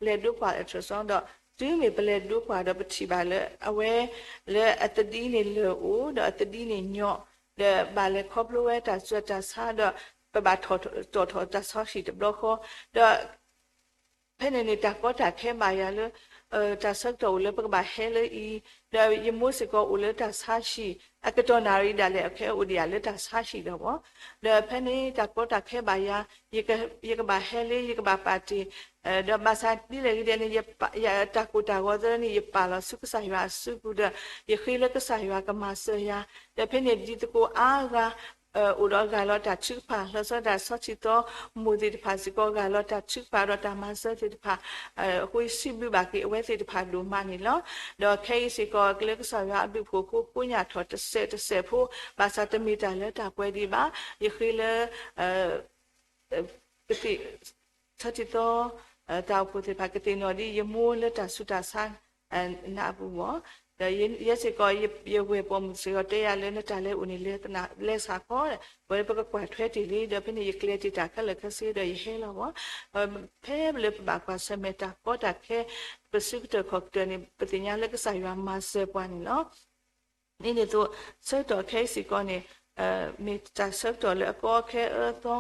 လဲၤဒိကွၢ် ultrasound ဒီး တုၤမ့ၢ်ပလဲၤဒိကွၢ်ဒီးပထံၣ်ဘၣ်လၢအဝဲ လၢအသဒံန့ၣ်လၢာ်အိၣ် ဒီးအသဒံန့ၣ်ညီ, ဒီးဘၣ်လဲၤခီဖျိဝဲတၢ်ဆူးတၢ်ဆါဒီး ပဘၣ်ထီၣ်ထီၣ်ထီၣ်တၢ်ဆီဟံၣ်တဘျီဃီ, ဒီး ဖဲန့ၣ်န့ၣ် တၢ်ကီတၢ်ခဲဘၣ်ယၤလၢ တၢ်ဆၢကတီၢ်အိၣ်လၢပကဘၣ်ဟဲလၢအံၤ, ဒီးယမိၢ်စ့ၢ်ကီးအိၣ်လၢတၢ်ဆါဟံၣ်, အကတီၢ်နၣ်ရံၣ်ဒၣ်လဲာ်အခဲအိၣ်ဒံးယၤလၢတၢ်ဆါဟံၣ်ဒီးဘီ, ဒီးဖဲန့ၣ် တၢ်ကီတၢ်ခဲဘၣ်ယၤ, ယကဘၣ်ဟဲလၢ ယကဘၣ်ပာ်တ့ၢ်, ဒီးဘၣ်ဆၣ်ဒ်လဲၣ်ဂ့ၤဒဲးန့ၣ် ယတၢ်ကိၢ်တၢ်ဂီၤသၢန့ၣ် ယပာ်လီၤဆူကစၢ်ယွၤအစုပူၤဒီး ယဃ့လၢကစၢ်ယွၤကမၤစၢၤယၤ, ဒီးဖဲန့ၣ်ဒ်သကိးအါဂၤ အိၣ်ဒီးဂၢ်လီၤတၢ်ထုကဖၣ် လီၤဆီဒၣ်တၢ်ဆီထံသီ မိၢ်သ့ၣ်တဖၣ်စ့ၢ်ကီး ဂၢ်လီၤတၢ်ထုကဖၣ်ဒီးတၢ်မၤစၢၤသ့ၣ်တဖၣ်, အဃိစံးဘျုးဘၣ်က့ၤအဝဲသ့ၣ်တဖၣ်ဒိၣ်မးန့ၣ်လီၤ. ဒီးခဲအံၤစ့ၢ်ကီး ကလၢကစၢ်ယွၤအဘျုးအဖှိၣ်အဃိ ကိးညၣ်ထီၣ်တစဲးတစဲးဖိ, ဘၣ်ဆၣ်တမ့ၢ်တၢ်လၢတၢ်ပှဲၤဒံးဘၣ်. ယဃ့လၢ ကသ့ၣ် ဆီထံသီ တၢ်အိၣ်ဖှိၣ်သ့ၣ်တဖၣ် ကသ့ၣ်နီၣ်ဒ်ယမိၢ်လၢတၢ်ဆူးတၢ်ဆါ နၤအပူၤမီၢ်, ဒီးယဲစ့ၢ်ကီး ယဝဲၢ်ပိာ်မုၣ်စ့ၢ်ကီးတဲယၤလၢ နတၢ်လဲၤအိၣ်န့ၣ် လဲၤစးခီ, ဝဲပကကွၢ်ထွဲတ့ၢ်လံ, ဒီးဖဲန့ၣ် ယကျဲၤတ့ၢ်တၢ်ခဲလၢာ်ခဲဆ့ဒီးယဟဲလီၤမီၢ်. ဖဲလၢပဘၣ်ကွၢ်ဆၢၣ်မဲာ်တၢ်ကီတၢ်ခဲ ပစုကတၢၢ်ခီၣ်ကတၢၢ်န့ၣ် ပသ့ၣ်ညါလၢကစၢ်ယွၤမၤစၢၤပှၤန့ၣ်လီၤ. ဒ်န့ၣ်အသိး ဆၢကတီၢ်ခဲအံၤစ့ၢ်ကီးန့ၣ် မ့ၢ်တၢ်ဆၢကတီၢ်လၢအကီခဲအၢသီ,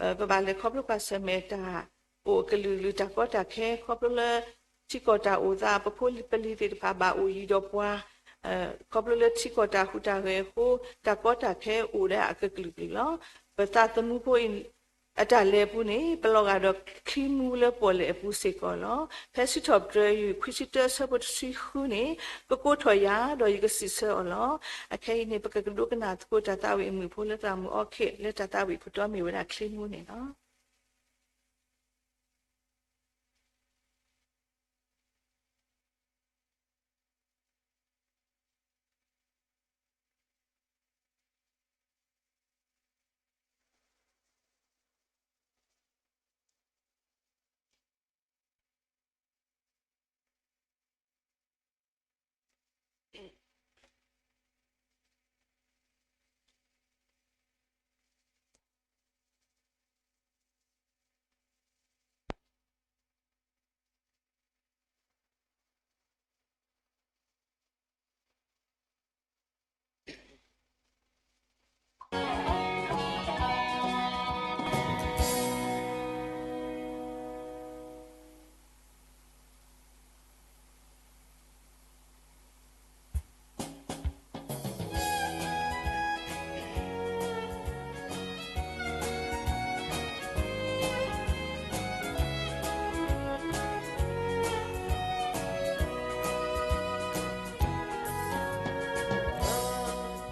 ပဘၣ်လဲၤခီဖျိကွၢ်ဆၢၣ်မဲာ်တၢ်အိၣ်အကလုာ်ကလုာ် တၢ်ကီတၢ်ခဲ ခီဖျိလၢ ထံကီၢ်တၢ်အိၣ်သး ပဖိပလံၤသ့ၣ်တဖၣ်ဘၣ်အိၣ်ယံၤဒီးပှၤ ခီဖျိလၢထံကီၢ်တၢ်ဟူးတၢ်ဂဲၤအဃိ တၢ်ကီတၢ်ခဲအိၣ်ဒၣ်အကလုာ်ကလုာ်လီၤ. ပသးသမူဖိအံၤ အတၢ်လဲၤအပူၤန့ၣ် ပလီၤဂာ်ဒီးချံမူလၢပီၣ်လဲၣ်အပူၤစ့ၢ်ကီးလီၤ. ဖဲစံးထီၣ်ပတြၢၤ ယူၢ်ခွံဆံတၢ ဆၢဖိတဆံဃုန့ၣ် ကကိးထီၣ်ယၤ ဒီးယကစံးဆၢအီၤလီၤ. အခဲအံၤန့ၣ် ပကကဒိကနၣ်သကိးတၢ်သးဝံၣ်အမုာ်ဖိလၢသးမုာ်အီၤခဲ လၢတၢ်သးဝံၣ်ခိၣ်တီမ့ၢ်ဝဲဒၣ်ချံမူန့ၣ်လီၤ.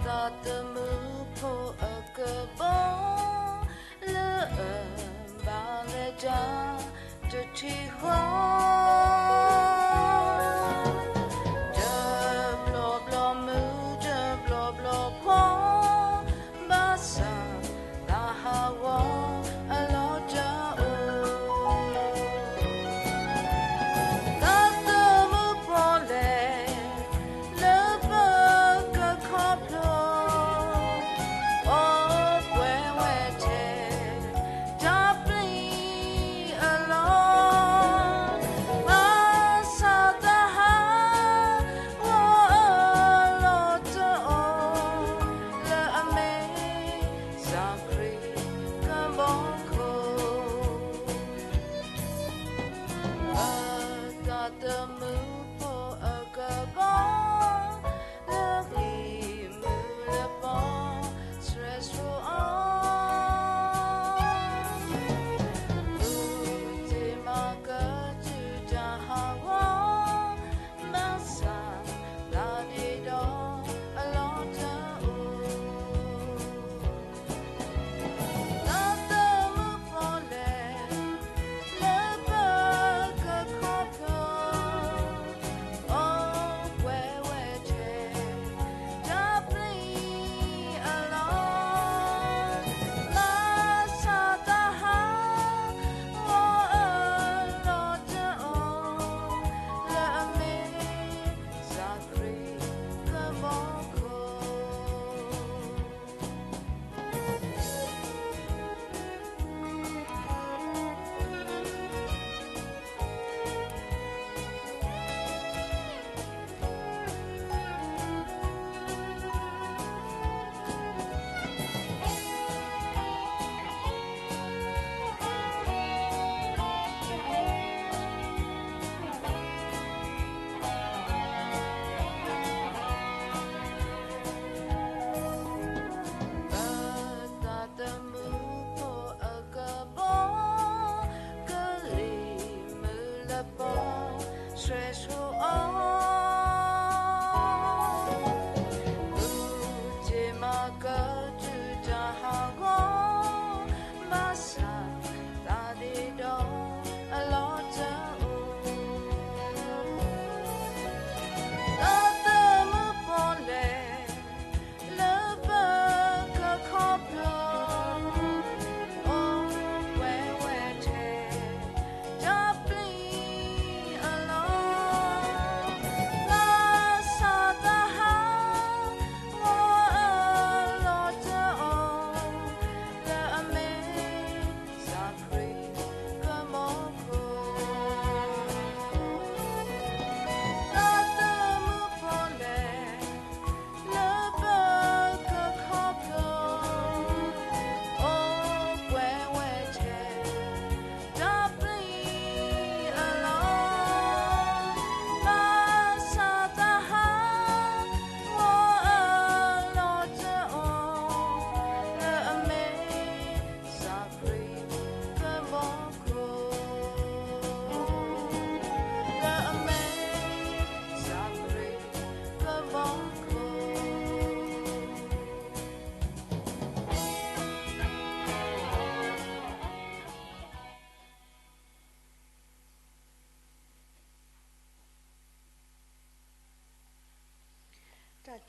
Thought the moon for a good ball, လၢအဘၣ်လဲၤတၢ်တထံၣ်ဃီ, တဘျီဘျီမုၢ်တဘျီဘျီဖှီၣ်, ဘၣ်ဆၣ်သးဟးဂီၤအလီၢ်တအိၣ်, သးသမူပီၣ်လဲၣ် လၢပကခီဖျိ အိၣ်ပှဲၤဝဲထဲ တၢ်ပျံၤအလီၢ်, ဘၣ်ဆၣ်သးဟးဂီၤအလီၢ်တအိၣ်, လၢအမ့ၢ်ကစၢ်ခရံာ်ကဘီခိၣ် ပသးသမူဖိအကဘီ, လၢပျံၤမုၢ်လၢပီၣ်ဆှဲဆှိးအီၤ, မုၢ်တ့ၢ်မၤကတုၤတၢ်ဟးဂီၤ, ဘၣ်ဆၣ်သးဒ့ဒီးအလီၢ်တအိၣ် သးသမူပီၣ်လဲၣ် လၢပကခီဖျိ အိၣ်ပှဲၤဝဲထဲ တၢ်ပျံၤအလီၢ်, ဘၣ်ဆၣ်သးဟးဂီၤအလီၢ်တအိၣ်, လၢအမ့ၢ်ကစၢ်ခရံာ်ကဘီခိၣ်.ပသးသမူဖိအကဘီ, ကလံၤမုၢ်လၢပီၣ်ဆှဲဆှိးအီၤ, မုၢ်တ့ၢ်မၤကတုၤတၢ်ဟးဂီၤ, ဘၣ်ဆၣ်သးဒ့ဒီးအလီၢ်တအိၣ်, သးသမူပီၣ်လဲၣ် လၢပကခီဖျိ အိၣ်ပှဲၤဝဲထဲ တၢ်ပျံၤအလီၢ်, ဘၣ်ဆၣ်သးဟးဂီၤအလီၢ်တအိၣ်, လၢအမ့ၢ်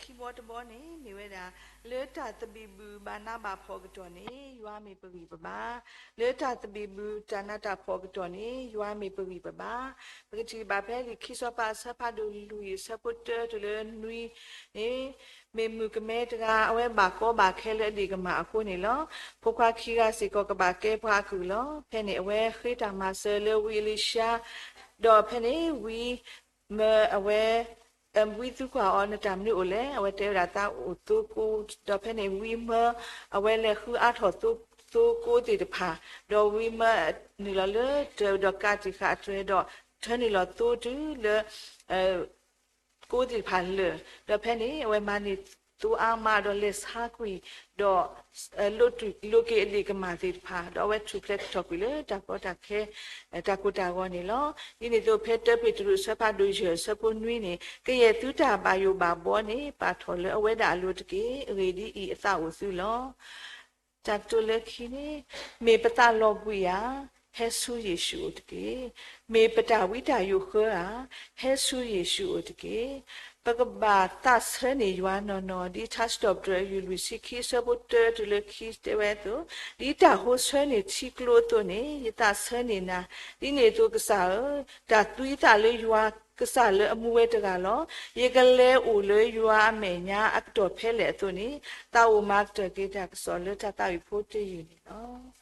ခံဘီတဘီန့ၣ် မ့ၢ်ဝဲဒၣ် လၢတၢ်သဘံၣ်ဘုၣ်ဘၣ်နးဘၣ်ဖှီၣ်အကတီၢ်န့ၣ် ယွၤမ့ၢ်ပဂံၢ်ပဘါ, လၢတၢ်သဘံၣ်ဘုၣ်တၢ်နးတၢ်ဖှီၣ်အကတီၢ်န့ၣ် ယွၤမ့ၢ်ပဂံၢ်ပဘါ. ပကထံၣ်ဘၣ်ဖဲလံာ်ခံစီၤပၤအဆၢဖးဒိၣ်လွံၢ်အဆၢဖိတၢတုၤလၢနွံန့ၣ် မ့ၢ်မုၣ်ကမဲတဂၤ အဝဲဘၣ်ကီဘၣ်ခဲလၢအဒ့ၣ်ကမၢ်အဃိန့ၣ်လီၤ. ဖိခွါခံဂၤစ့ၢ်ကီးကဘၣ်ကဲပှၤအကုၢ်လီၤ. ဖဲန့ၣ်အဝဲဃ့တၢ်မၤစၢၤလၢဝံအ့လံၡါ, ဒီးဖဲန့ၣ်ဝံမၢအဝဲ ဝံသံကွၢ်အီၤ နတၢ်မနုၤအိၣ်လဲၣ်, အဝဲတဲဝဲဒၣ်သးအိၣ်သိကိး, ဒီးဖဲန့ၣ်ဝံမၢအဝဲလဲၤဃုအါထီၣ်သိကိးသ့ၣ်တဖၣ်, ဒီးဝံမၢနုာ်လီၤလၢတၢးဒီးကးတံာ်ဃာ်အတြဲၤဒီး ထၢနုာ်လီၤသိတုၤလၢ ကိးသ့ၣ်တဖၣ်လၢာ်, ဒီးဖဲန့ၣ် အဝဲမၤန့ၢ်သိအါမးဒီးလဲၤဆါကွံာ်, ဒီး လိးက့ၤအဒ့ၣ်ကမၢ်သ့ၣ်တဖၣ်, ဒီးအဝဲထူၣ်ဖျဲးကထီၣ်ကွံာ်လၢတၢ်ကီတၢ်ခဲ တၢ်ကိၢ်တၢ်ဂီၤန့ၣ်လီၤ. ဒ်န့ၣ်အသိးဖဲတၢပ့းတရူးအဆၢဖးဒိၣ်ယဲၢ်အဆၢဖိနွံန့ၣ် ကယဲၢ်သုတၢ်ဘၣ်ယိၣ်ဘၣ်ဘီန့ၣ် ပာ်ထီၣ်လၢအဝဲဒၣ်အလိၤတက့ၢ်. အဂ့ၢ်ဒ်အံၤ, အသးအိၣ်သုလီၤ. တၢ်ကတိၤလၢခံန့ၣ် မ့ၢ်ပသးလီၤဘှံးဧါ, ဟဲဆူယ့ၣ်ၡူးအိၣ်တက့ၢ်. မ့ၢ်ပတၢ်ဝံတၢ်ယိးဃၢဧါ, ဟဲဆူယ့ၣ်ၡူးအိၣ်တက့ၢ်. ပကဘၣ်သးဆၢန့ၢ်ယွၤနီၢ်နီၢ်, ဒ်ထါစံးထီၣ်ပတြၢၤအယုၢ်လွံၢ်ဆံခံအဆၢဖိတၢတုၤလၢခံ တဲဝဲအသိး, ဒ်တၢ်ဟိဆၢန့ၢ်ထံကျိအသိးန့ၣ် ယသးဆၢန့ၢ်နၤ. ဒ်န့ၣ်အသိးကစၢ်ဧၢ, တၢ်သူယသးလၢယွၤကစၢ်လၢအမူဝဲတဂၤလီၤ. ယကလဲၤအိၣ်လၢယွၤအမဲာ်ညါအကတီၢ်ဖဲလဲၣ်အသိးန့ၣ်, သးအိၣ်မၤကတၢၢ်က့ၤတၢ်ကစီၣ်လၢတၢ်သးဝံၣ်ဖိတယုၢ်န့ၣ်လီၤ.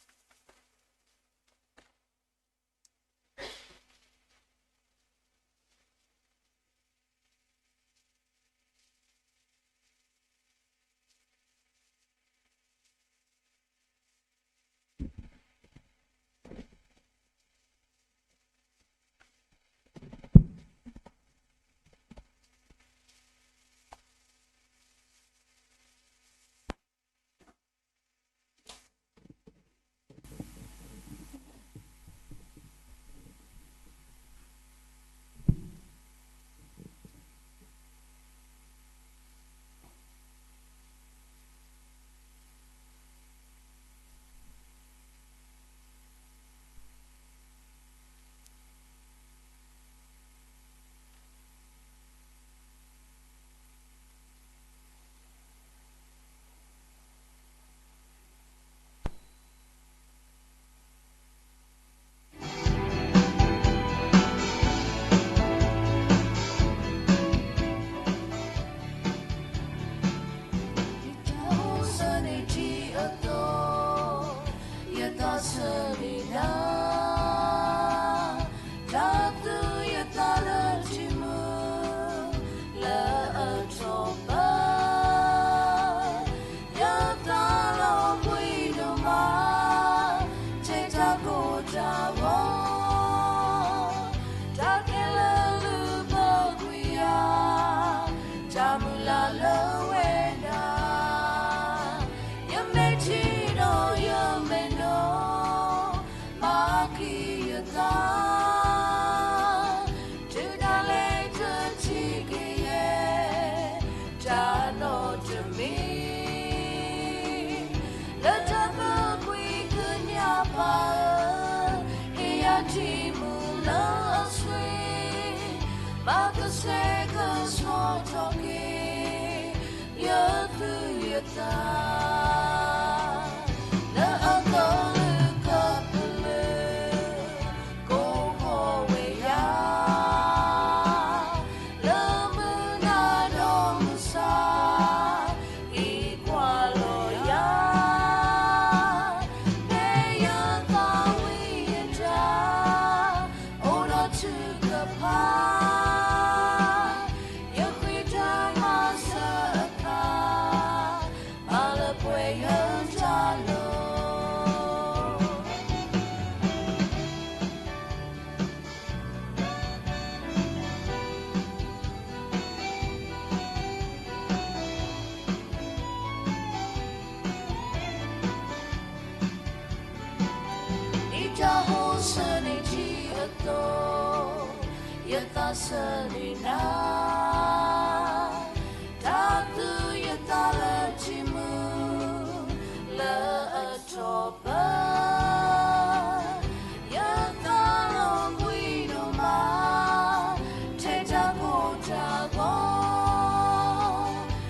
ယသးဆၢန့ၢ်နၤ, တၢ်သူယသးလၢထံမုၢ် လၢအထီၣ်ပၢ, ယသးလီၤဘှံးဒိၣ်မး, ထဲတၢ်ကိၢ်တၢ်ဂီၤ, တၢ်ခဲလၢာ်လုၢ်ပၢၤကွံာ်ယၤ, တၢ်မုၢ်လၢ်လၢဝဲဒၣ် ယမ့ၢ်ထံၣ်ဒီးယမ့ၢ်နီၢ်, မၤက့ၤယသး, တုၤဒၣ်လဲာ်တထံၣ်က့ၤယဲ, တၢ်နီတမံၤ, လၢတၢ်သးကွံကညးပာ်ဧၢ, ဟ့ၣ်ယၤထံမုၢ်လၢအဆှံ, မၤကဆှဲကဆှီထီၣ်က့ၤ ယသူၣ်ယသး လၢအသိၣ်လုၢ်ခီၣ်ပလၢၢ် ကိးဃီၤဝဲယၤ လၢမုၢ်နၤဒီးမုၢ်ဆါ အံးကွၢ်လီၤယၤ ဖဲယသးဝံၣ်ယတၢ် အိၣ်ဒီးထုကဖၣ် ယဃ့တၢ်မၤစၢၤအခါ မၤလၢပှဲၤယတၢ်လီၤ. ဒ်တၢ်ဟိဆၢန့ၢ်ထံအသိး ယသးဆၢန့ၢ်နၤ တၢ်သူယသးလၢထံမုၢ် လၢအထီၣ်ပၢ ယသးလီၤဘှံးဒိၣ်မး ထဲတၢ်ကိၢ်တၢ်ဂီၤ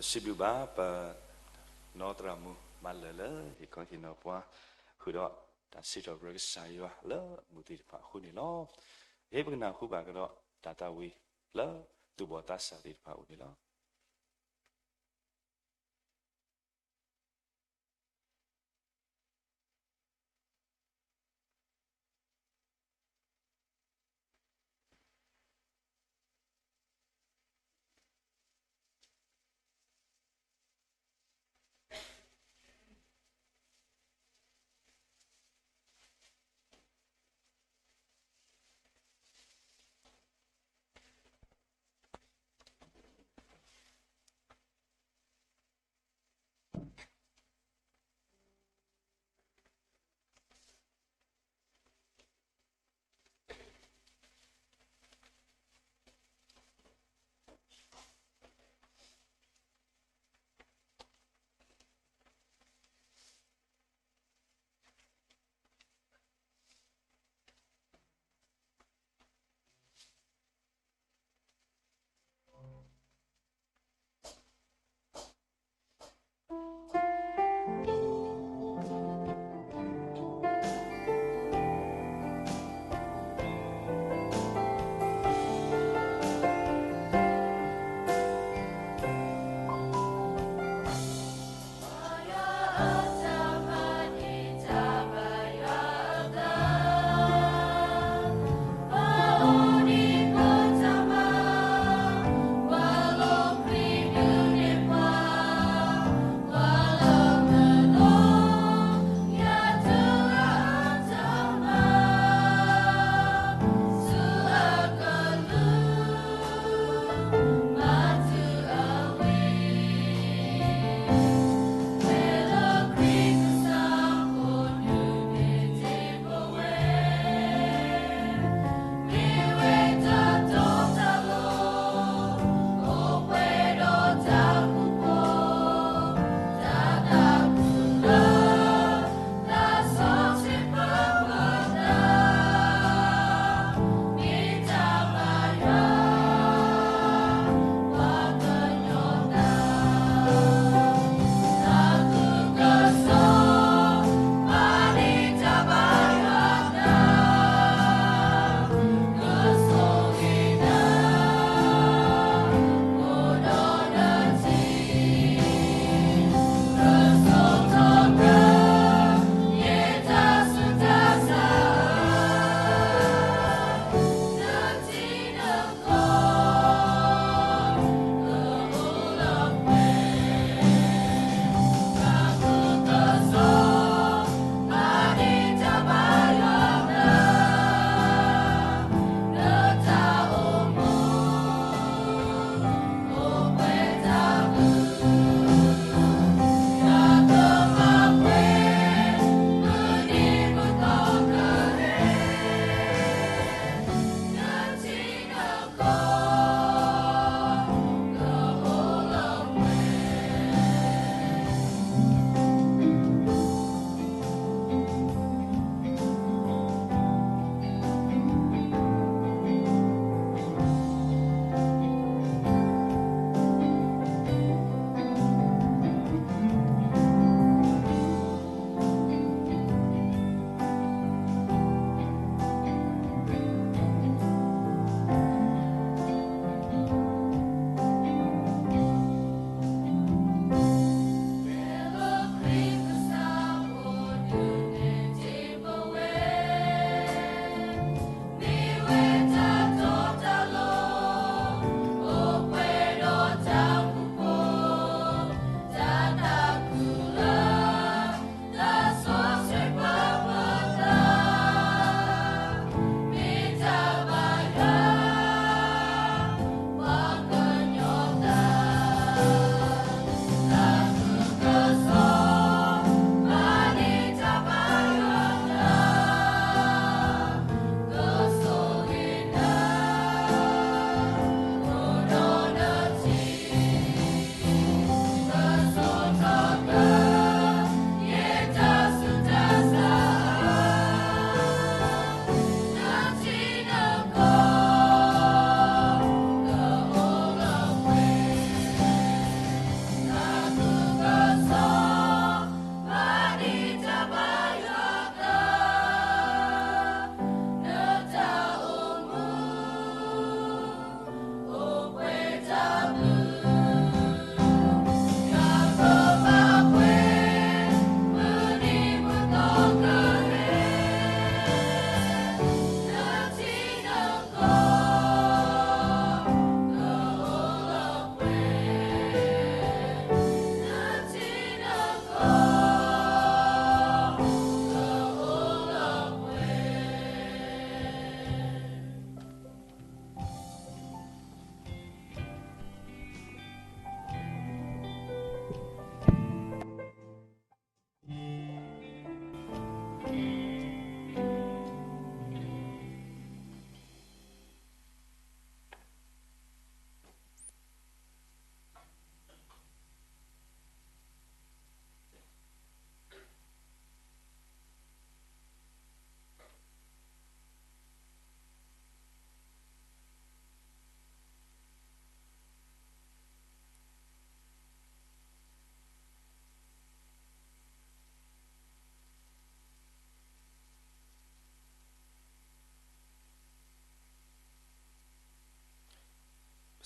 စံးဘျုးဘၣ်ပနီၢ်သရၣ်မုၣ်မၤလၢာ်လၢဟ့ၣ်ခီဟ့ၣ်နီၤပှၤ ဃုာ်ဒီးတၢ်စံးထီၣ်ပတြၢၤကစၢ်ယွၤလၢအမူးသ့ၣ်တဖၣ်အဃိန့ၣ်လီၤ. ယဟ့ၣ်ပကနၢ်ဟူဘၣ်ကဒီးတၢ်သးဝံၣ်လၢသူၣ်ဘီၣ်သးစၢ်သ့ၣ်တဖၣ်အအိၣ်န့ၣ်လီၤ.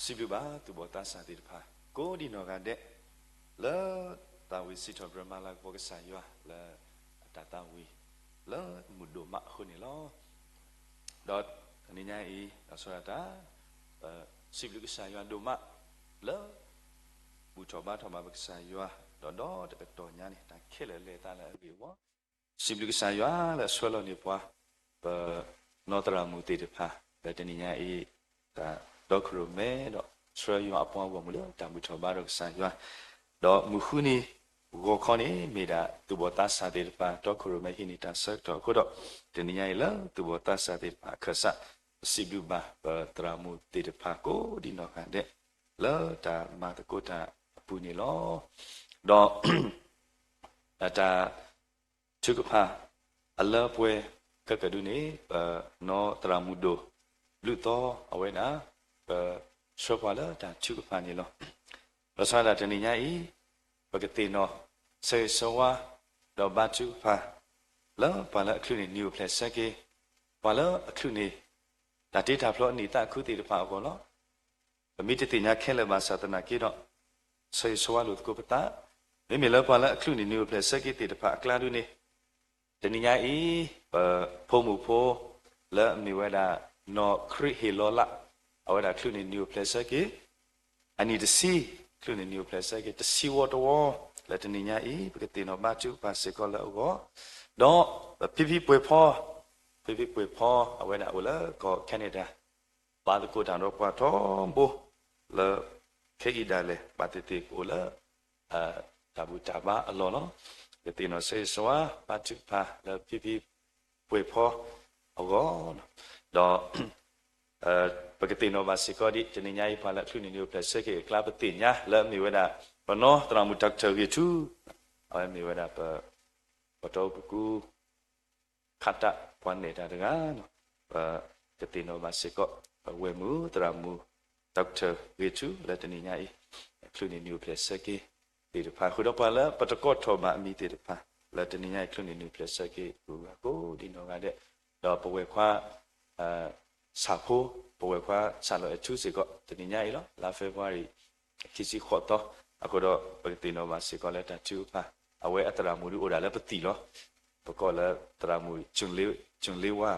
စံးဘျုးဘၣ်သူၣ်ဘီၣ်သးစၢ်သ့ၣ်တဖၣ် ကိးဒံနီၢ်ဂၤဒဲး လၢသးဝံၣ်စံးထီၣ်ပတြၢၤမၤလၤကပီၤကစၢ်ယွၤလၢအတၢ်သးဝံၣ် လၢမုၢ်ဒိၣ်မးအဃိန့ၣ်လီၤ. ဒီးတနံၤညါအံၤ လီၤဆီဒၣ်တၢ် ပစံးဘျုးကစၢ်ယွၤဒိၣ်မး လၢ ဘူၣ်ထီၣ်ဘါထီၣ်ဘၣ်ပကစၢ်ယွၤ ဒီးဒီတကတီၢ်ညါန့ၣ် တၢ်ခဲလၢာ်လဲၤသးလၢအဂ့ၢ်အဂီၢ် စံးဘျုးကစၢ်ယွၤလၢအဆှၢလီၤန့ၢ်ပှၤ ပနီၢ်သရၣ်မုၣ်သ့ၣ်တဖၣ် လၢတနံၤညါအံၤ တၢ်တီခိၣ်ရိၣ်မဲဒီး ဆှၢယွၤအပှၤဂီၢ်မုၢ်လၢတၢ်ဘူၣ်ထီၣ်ဘါထီၣ်ကစၢ်ယွၤ ဒီးမုၢ်ဃုနံၤဂီၤခီန့ၣ် မ့ၢ်ဒၣ်သူၣ်ဘီၣ်သးစၢ်သ့ၣ်တဖၣ် တီခိၣ်ရိၣ်မဲဟံးန့ၢ်တၢ်ဆၢကတီၢ်အဃိဒီး တနံၤညါအံၤလၢသူၣ်ဘီၣ်သးစၢ်သ့ၣ်တဖၣ်အခၢၣ်စး ပစံးဘျုးဘၣ်ပသရၣ်မုၣ်သ့ၣ်တဖၣ်ကိးဒံနီၢ်ဂၤဒဲး လၢတၢ်မၤသကိးတၢ်အပူၤန့ၣ်လီၤ. ဒီး တၢ်ထုကဖၣ်အလၢပှဲၤခဲကဒုန့ၣ် ပနီၢ်သရၣ်မုၣ်ဒိၣ် ဘျုးသီအဝဲဒၣ် ပဆှၢပှၤလၢတၢ်ထုကဖၣ်န့ၣ်လီၤ. လီၤဆီဒၣ်တၢ်တနံၤညါအံၤ ပကသ့ၣ်နီၣ် ဆၢဂ့ၤဆၢဝါ ဒီးဘါထုကဖၣ် လၢပှၤလၢအချုးန့ၢ်နံၤအိၣ်ဖျဲၣ်ဆၢက့ၤ ပှၤလၢအချုးန့ၢ် တၢ်တ့တၢ်ဖျီအနံၣ်သးခုသ့ၣ်တဖၣ်အဂီၢ်လီၤ. ပမ့ၢ်တသ့ၣ်ညါခဲလၢာ်ဘၣ်ဆၣ်သနာ်က့ဒီး ဆၢဂ့ၤဆၢဝါလိာ်သကိးပသး, မ့မ့ၢ်လၢပှၤလၢအချုးန့ၢ်နံၤအိၣ်ဖျဲၣ်ဆၢက့ၤသ့ၣ်တဖၣ်အကျါဒုန့ၣ်, တနံၤညါအံၤ ပဖိမုၣ်ဖိ လၢအမ့ၢ်ဝဲဒၣ် နီၢ်ခရံာ်ဟ့ၣ်လီၤလး အဝဲဒၣ်ချုးန့ၢ်နံၤအိၣ်ဖျဲၣ်ဆၢက့ၤ အနံၣ်တဆံ, ချုးန့ၢ်နံၤအိၣ်ဖျဲၣ်ဆၢက့ၤ တဆံဝီတဝီ လၢတနံၤညါအံၤ ပကသ့ၣ်နီၣ်ဘါထုကဖၣ်စ့ၢ်ကီးလၢအဂီၢ်, ဒီးဖံဖံပှဲၤဖီ, ဖံဖံပှဲၤဖီ အဝဲဒၣ်အိၣ်လၢကီၢ် Canada ဘါသကိးတၢ်ဒီးပှၤထီဘိ လၢ ခဲအံၤဒၣ်လဲာ် ဘၣ်သ့ၣ်သ့ၣ်ကအိၣ်လၢ တၢ်ဘူၣ်တၢ်ဘါအလီၢ်လီၤ. ပကသ့ၣ်နီၣ်ဆၢဂ့ၤဆၢဝါ ဘါထုကဖၣ်လၢဖံဖံပှဲၤဖီအဂီၢ်, ဒီး ပကသ့ၣ်နီၣ်ဘၣ်စ့ၢ်ကီးဒ် တနံၤညါအံၤ ပှၤလၢအချုးန့ၢ်နံၤအိၣ်ဖျဲၣ်ဆၢက့ၤအကျါ ပသ့ၣ်ညါလၢအမ့ၢ်ဝဲဒၣ် ပနီၢ်သရၣ်မုၣ် Doctor ဂ့ၢ်ထူ, အဝဲမ့ၢ်ဝဲဒၣ်ပ ပတီၢ်ပကူ ခးတၢ်ပှၤနဲၣ်တၢ်တဂၤ, ပကသ့ၣ်နီၣ်ဘၣ်စ့ၢ်ကီး ပဝဲၢ်မုၣ်သရၣ်မုၣ် Doctor ဂ့ၢ်ထူ လၢတနံၤညါအံၤ ချုးန့ၢ်နံၤအိၣ်ဖျဲၣ်ဆၢက့ၤသ့ၣ်တဖၣ် ဃုာ်ဒီးပှၤလၢပတကိးထီၣ်ဘၣ်အမံၤသ့ၣ်တဖၣ် လၢတနံၤညါအံၤ ချုးန့ၢ်နံၤအိၣ်ဖျဲၣ်ဆၢက့ၤ ပဂၤကိးဒံနီၢ်ဂၤဒဲး, ဒီးပဝဲၢ်ခွါ ဆၣ်ဖိ, ပဝဲၢ်ခွါဆၣ်လီၤအဲၣ်ထူစ့ၢ်ကီး တနံၤညါအံၤလီၤ လါ February ခံဆံဃိးသီ, အဃိဒီး ပကသ့ၣ်နီၣ်ဘၣ်စ့ၢ်ကီးလၢတၢ်ထုကဖၣ် အဝဲအသရၣ်မုၣ်ဒုအိၣ်ဒၣ်လၢပသံၣ်လီၤ. ပကိးလၢသရၣ်မုၣ် ကၠူၤလ့ဝါ,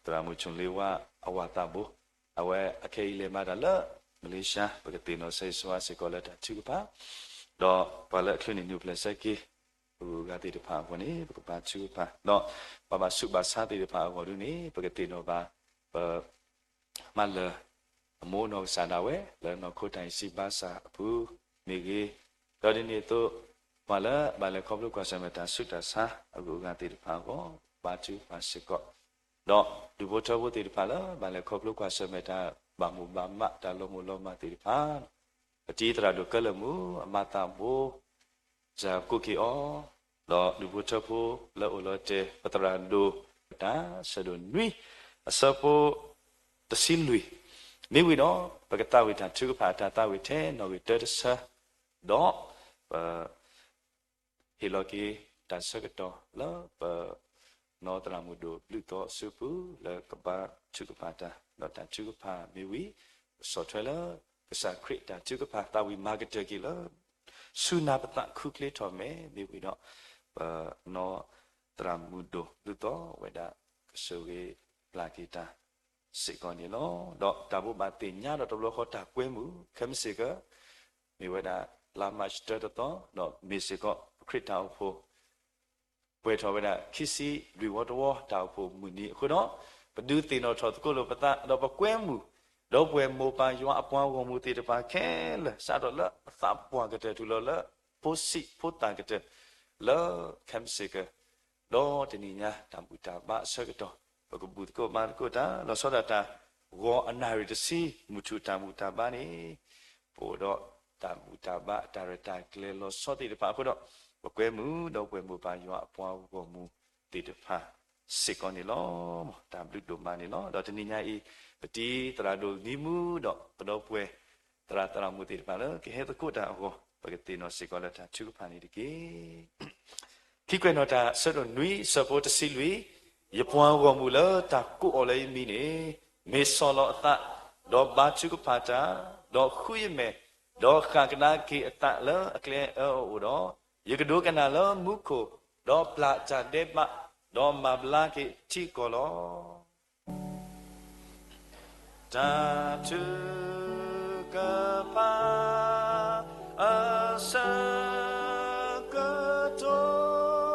သရၣ်မုၣ် ကၠူၤလ့ဝါ အဝၤသးဘိ, အဝဲအခဲအံၤလဲၤမၤတၢ်လၢ Malaysia, ပကသ့ၣ်နီၣ်ဆၢဂ့ၤဆၢဝါစ့ၢ်ကီးလၢတၢ်ထုကဖၣ်, ဒီးပှၤလၢအချုးန့ၢ်နံၤအိၣ်ဖျဲၣ်ဆၢက့ၤ ပဂုၤအဂၤသ့ၣ်တဖၣ်အဂီၢ်န့ၣ် ပကဘါထုကဖၣ်, ဒီးပှၤဘၣ်ဆူးဘၣ်ဆါသ့ၣ်တဖၣ်အဂီၢ်ဒုန့ၣ် ပကသ့ၣ်နီၣ်ဘၣ် ပ မၤလၢအမိၢ်နီၢ်ကစၢ်ဒၣ်ဝဲ လၢနီၢ်ခိတၢ်အံၤစံးဘါစၢ်အပူၤမ့ၢ်ဂ့ၤ, ဒီးဒ်န့ၣ်အသိး ပှၤလၢဘၣ်လဲၤခီဖျိကွၢ်ဆၢၣ်မဲာ်တၢ်ဆူးတၢ်ဆါအဂုၤအဂၤသ့ၣ်တဖၣ်အဂီၢ် ဘါထုကဖၣ်စ့ၢ်ကီး, ဒီးဒူၣ်ဖိထၢဖိသ့ၣ်တဖၣ်လၢဘၣ်လဲၤခီဖျိကွၢ်ဆၢၣ်မဲာ်တၢ်ဘၣ်မိၢ်ဘၣ်မးတၢ်လီၤမိၢ်လီၤမၢ်သ့ၣ်တဖၣ်, ပတံၤသရၣ်ဒိၣ်ကၢလၢာ်မူ အမၤသးဘိ စၢ်ကိးက့ၤအီၤ, ဒီးဒူၣ်ဖိထၢဖိလၢအိၣ်လီၤတဲာ် ပသရၣ်ဒိၣ် တၢ်ဆၢဒိၣ်နွံ အဆၢဖိ တဆံလွံၢ်, မ့ၢ်ဝံၤဒီး ပကသးဝံၣ်တၢ်ထုကဖၣ်အတၢ်သးဝံၣ်ထဲနီၣ်ဂံၢ်တၢတဆၢ, ဒီးပ ဟ့ၣ်လီၤက့ၤတၢ်ဆၢကတီၢ်လၢပ နီၢ်သရၣ်မုၣ်ဒိၣ်ဘျုးသီအစုပူၤ လၢကဘါထုကဖၣ်တၢ် ဒီးတၢ်ထုကဖၣ်မ့ၢ်ဝံၤ ပဆီၣ်ထွဲလၢ ကစၢ်ခရံာ်တၢ်ထုကဖၣ်သးဝံၣ်မၤကတၢၢ်က့ၤလၢ ဆူနၤပသးခုချ့ထီၣ်မဲာ် မ့ၢ်ဝံၤဒီး ပနီၢ်သရၣ်မုၣ်ဒိၣ်ဘျုးသီဝဲဒၣ် ကဆိၣ်ဂ့ၤပျၢ်က့ၤတၢ် စ့ၢ်ကီးန့ၣ်လီၤ. ဒီးတၢ်ဘိးဘၣ်သ့ၣ်ညါဒီးတဘျီဃီတၢ်ကွဲမုာ် ခဲမုၢ်ဆ့ၣ်ကီး မ့ၢ်ဝဲဒၣ် လါမၢ်ၡးတၢတသီ ဒီးမ့ၢ်စ့ၢ်ကီး ခရံာ်တၢ်အိၣ်ဖှိၣ် ပှဲၤထီၣ်ဝဲဒၣ် ခံဆံလွံၢ်ဝီတဝီတၢ်အိၣ်ဖှိၣ်မုၢ်နံၤအဃိဒီး ပဒုးသ့ၣ်နီၣ်ထီၣ်သကိးလိာ်ပသး ဒီးပကွဲမုာ် ဒီပုၢ်ဝဲၢ်မိၢ်ပၢ်ယွၤအပှၤဂီၢ်မုၢ်သ့ၣ်တဖၣ်ခဲလၢာ် စးထီၣ်လၢအသးပှၢ်ကတၢၢ်တုၤလီၤလၢ ဖိဆံးဖိသၣ်ကတၢၢ် လၢခဲမုၢ်ဆ့ၣ်ကီး ဒီးတနံၤညါ တၢ်ဘူၣ်တၢ်ဘါအဆၢကတီၢ် ပကဘူၣ်သကိးဘါသကိးတၢ် လီၤဆီဒၣ်တၢ် ဂီၤအနၣ်ရံၣ်တဆံ မုၢ်ထူၣ်တၢ်ဘူၣ်တၢ်ဘါန့ၣ် ပအိၣ်ဒီးတၢ်ဘူၣ်တၢ်ဘါအတၢ်ရဲၣ်တၢ်ကျဲၤလီၤဆီသ့ၣ်တဖၣ်အဃိဒီး ပကွဲမုာ်ဒီပုၢ်ဝဲၢ်မိၢ်ပၢ်ယွၤအပှၤဂီၢ်မုၢ်သ့ၣ်တဖၣ်စ့ၢ်ကီးန့ၣ်လီၤ. တၢ်ဘျုးဒိၣ်မးန့ၣ်လီၤ. ဒီးတနံၤညါအံၤ ပတံၤသရၣ်ဒိၣ်နံမူဒီးပဒီပုၢ်ဝဲၢ် သရၣ်သရၣ်မုၣ်သ့ၣ်တဖၣ်လၢကဟဲသကိးတၢ်အဂီၢ် ပကသ့ၣ်နီၣ်စ့ၢ်ကီးလၢတၢ်ထုကဖၣ်န့ၣ်တက့ၢ်. ခံကွဲးနီၣ်တၢ် ဆၢဒိၣ်နွံ ဆၢဖိတဆံလွံၢ်, ယပှၤဂီၢ်မုၢ်လၢတၢ်ကိးအီၤလၢယမံၤန့ၣ် မ့ၢ်ဆီၣ်လီၤအသး ဒီးဘါထုကဖၣ်တၢ် ဒီးဃုယမဲာ်, ဒီးဃၣ်ကဒါက့ၤအသးလၢအကျဲအၢအအိၣ်ဒီး, ယကဒိကနၣ်လၢမူခိၣ်, ဒီးပျၢ်တၢ်ဒဲးဘး, ဒီးမၤဘျါက့ၤထံကီၢ်လီၤ. တၢ်ထုကဖၣ်အဆၢကတီၢ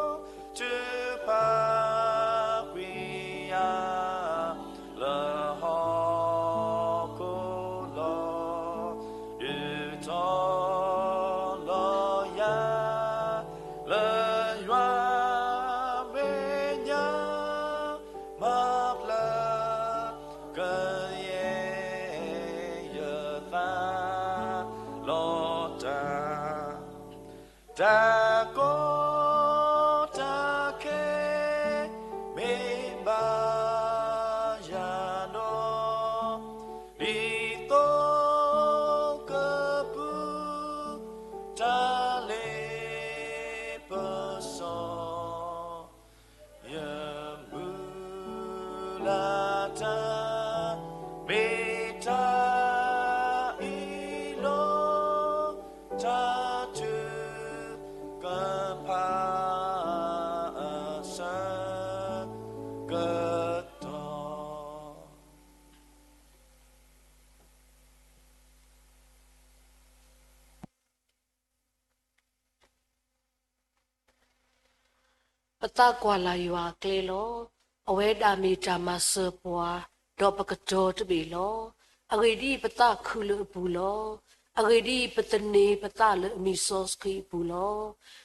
်, ထုကဖၣ်ကွံာ်ယၤ လၢဟီၣ်ခိၣ်လီၤ. ဒုးထီၣ်လီၤယၤ လၢယွၤမဲာ်ညါ, မၤဘျါကယဲၢ်ယသးလီၤတၢ်. တၢ်ကီတၢ်ခဲ မ့ၢ်ဘၣ်ယၤဒီး, ဒ်သိးကပူၤ တၢ်လ့ပစီ ယမုၢ်လၢ်တၢ် မ့ၢ်တၢ်အံၤလီၤ. တၢ်ထုကဖၣ်အဆၢကတီၢ်. ပသးကွၢ်လၢ်ယွၤအကျဲလီၤ. အဝဲဒၣ်မ့ၢ်တၢ်မၤစၢၤပှၤ, ဒီးပကတီၤတဘ့ၣ်လီၤ. အဂ့ၢ်ဒ်အံၤ, ပသးခုလၢအပူၤလီၤ. အဂ့ၢ်ဒ်အံၤ, ပသန့ၤပသးလၢအမံၤစီဆှံအပူၤလီ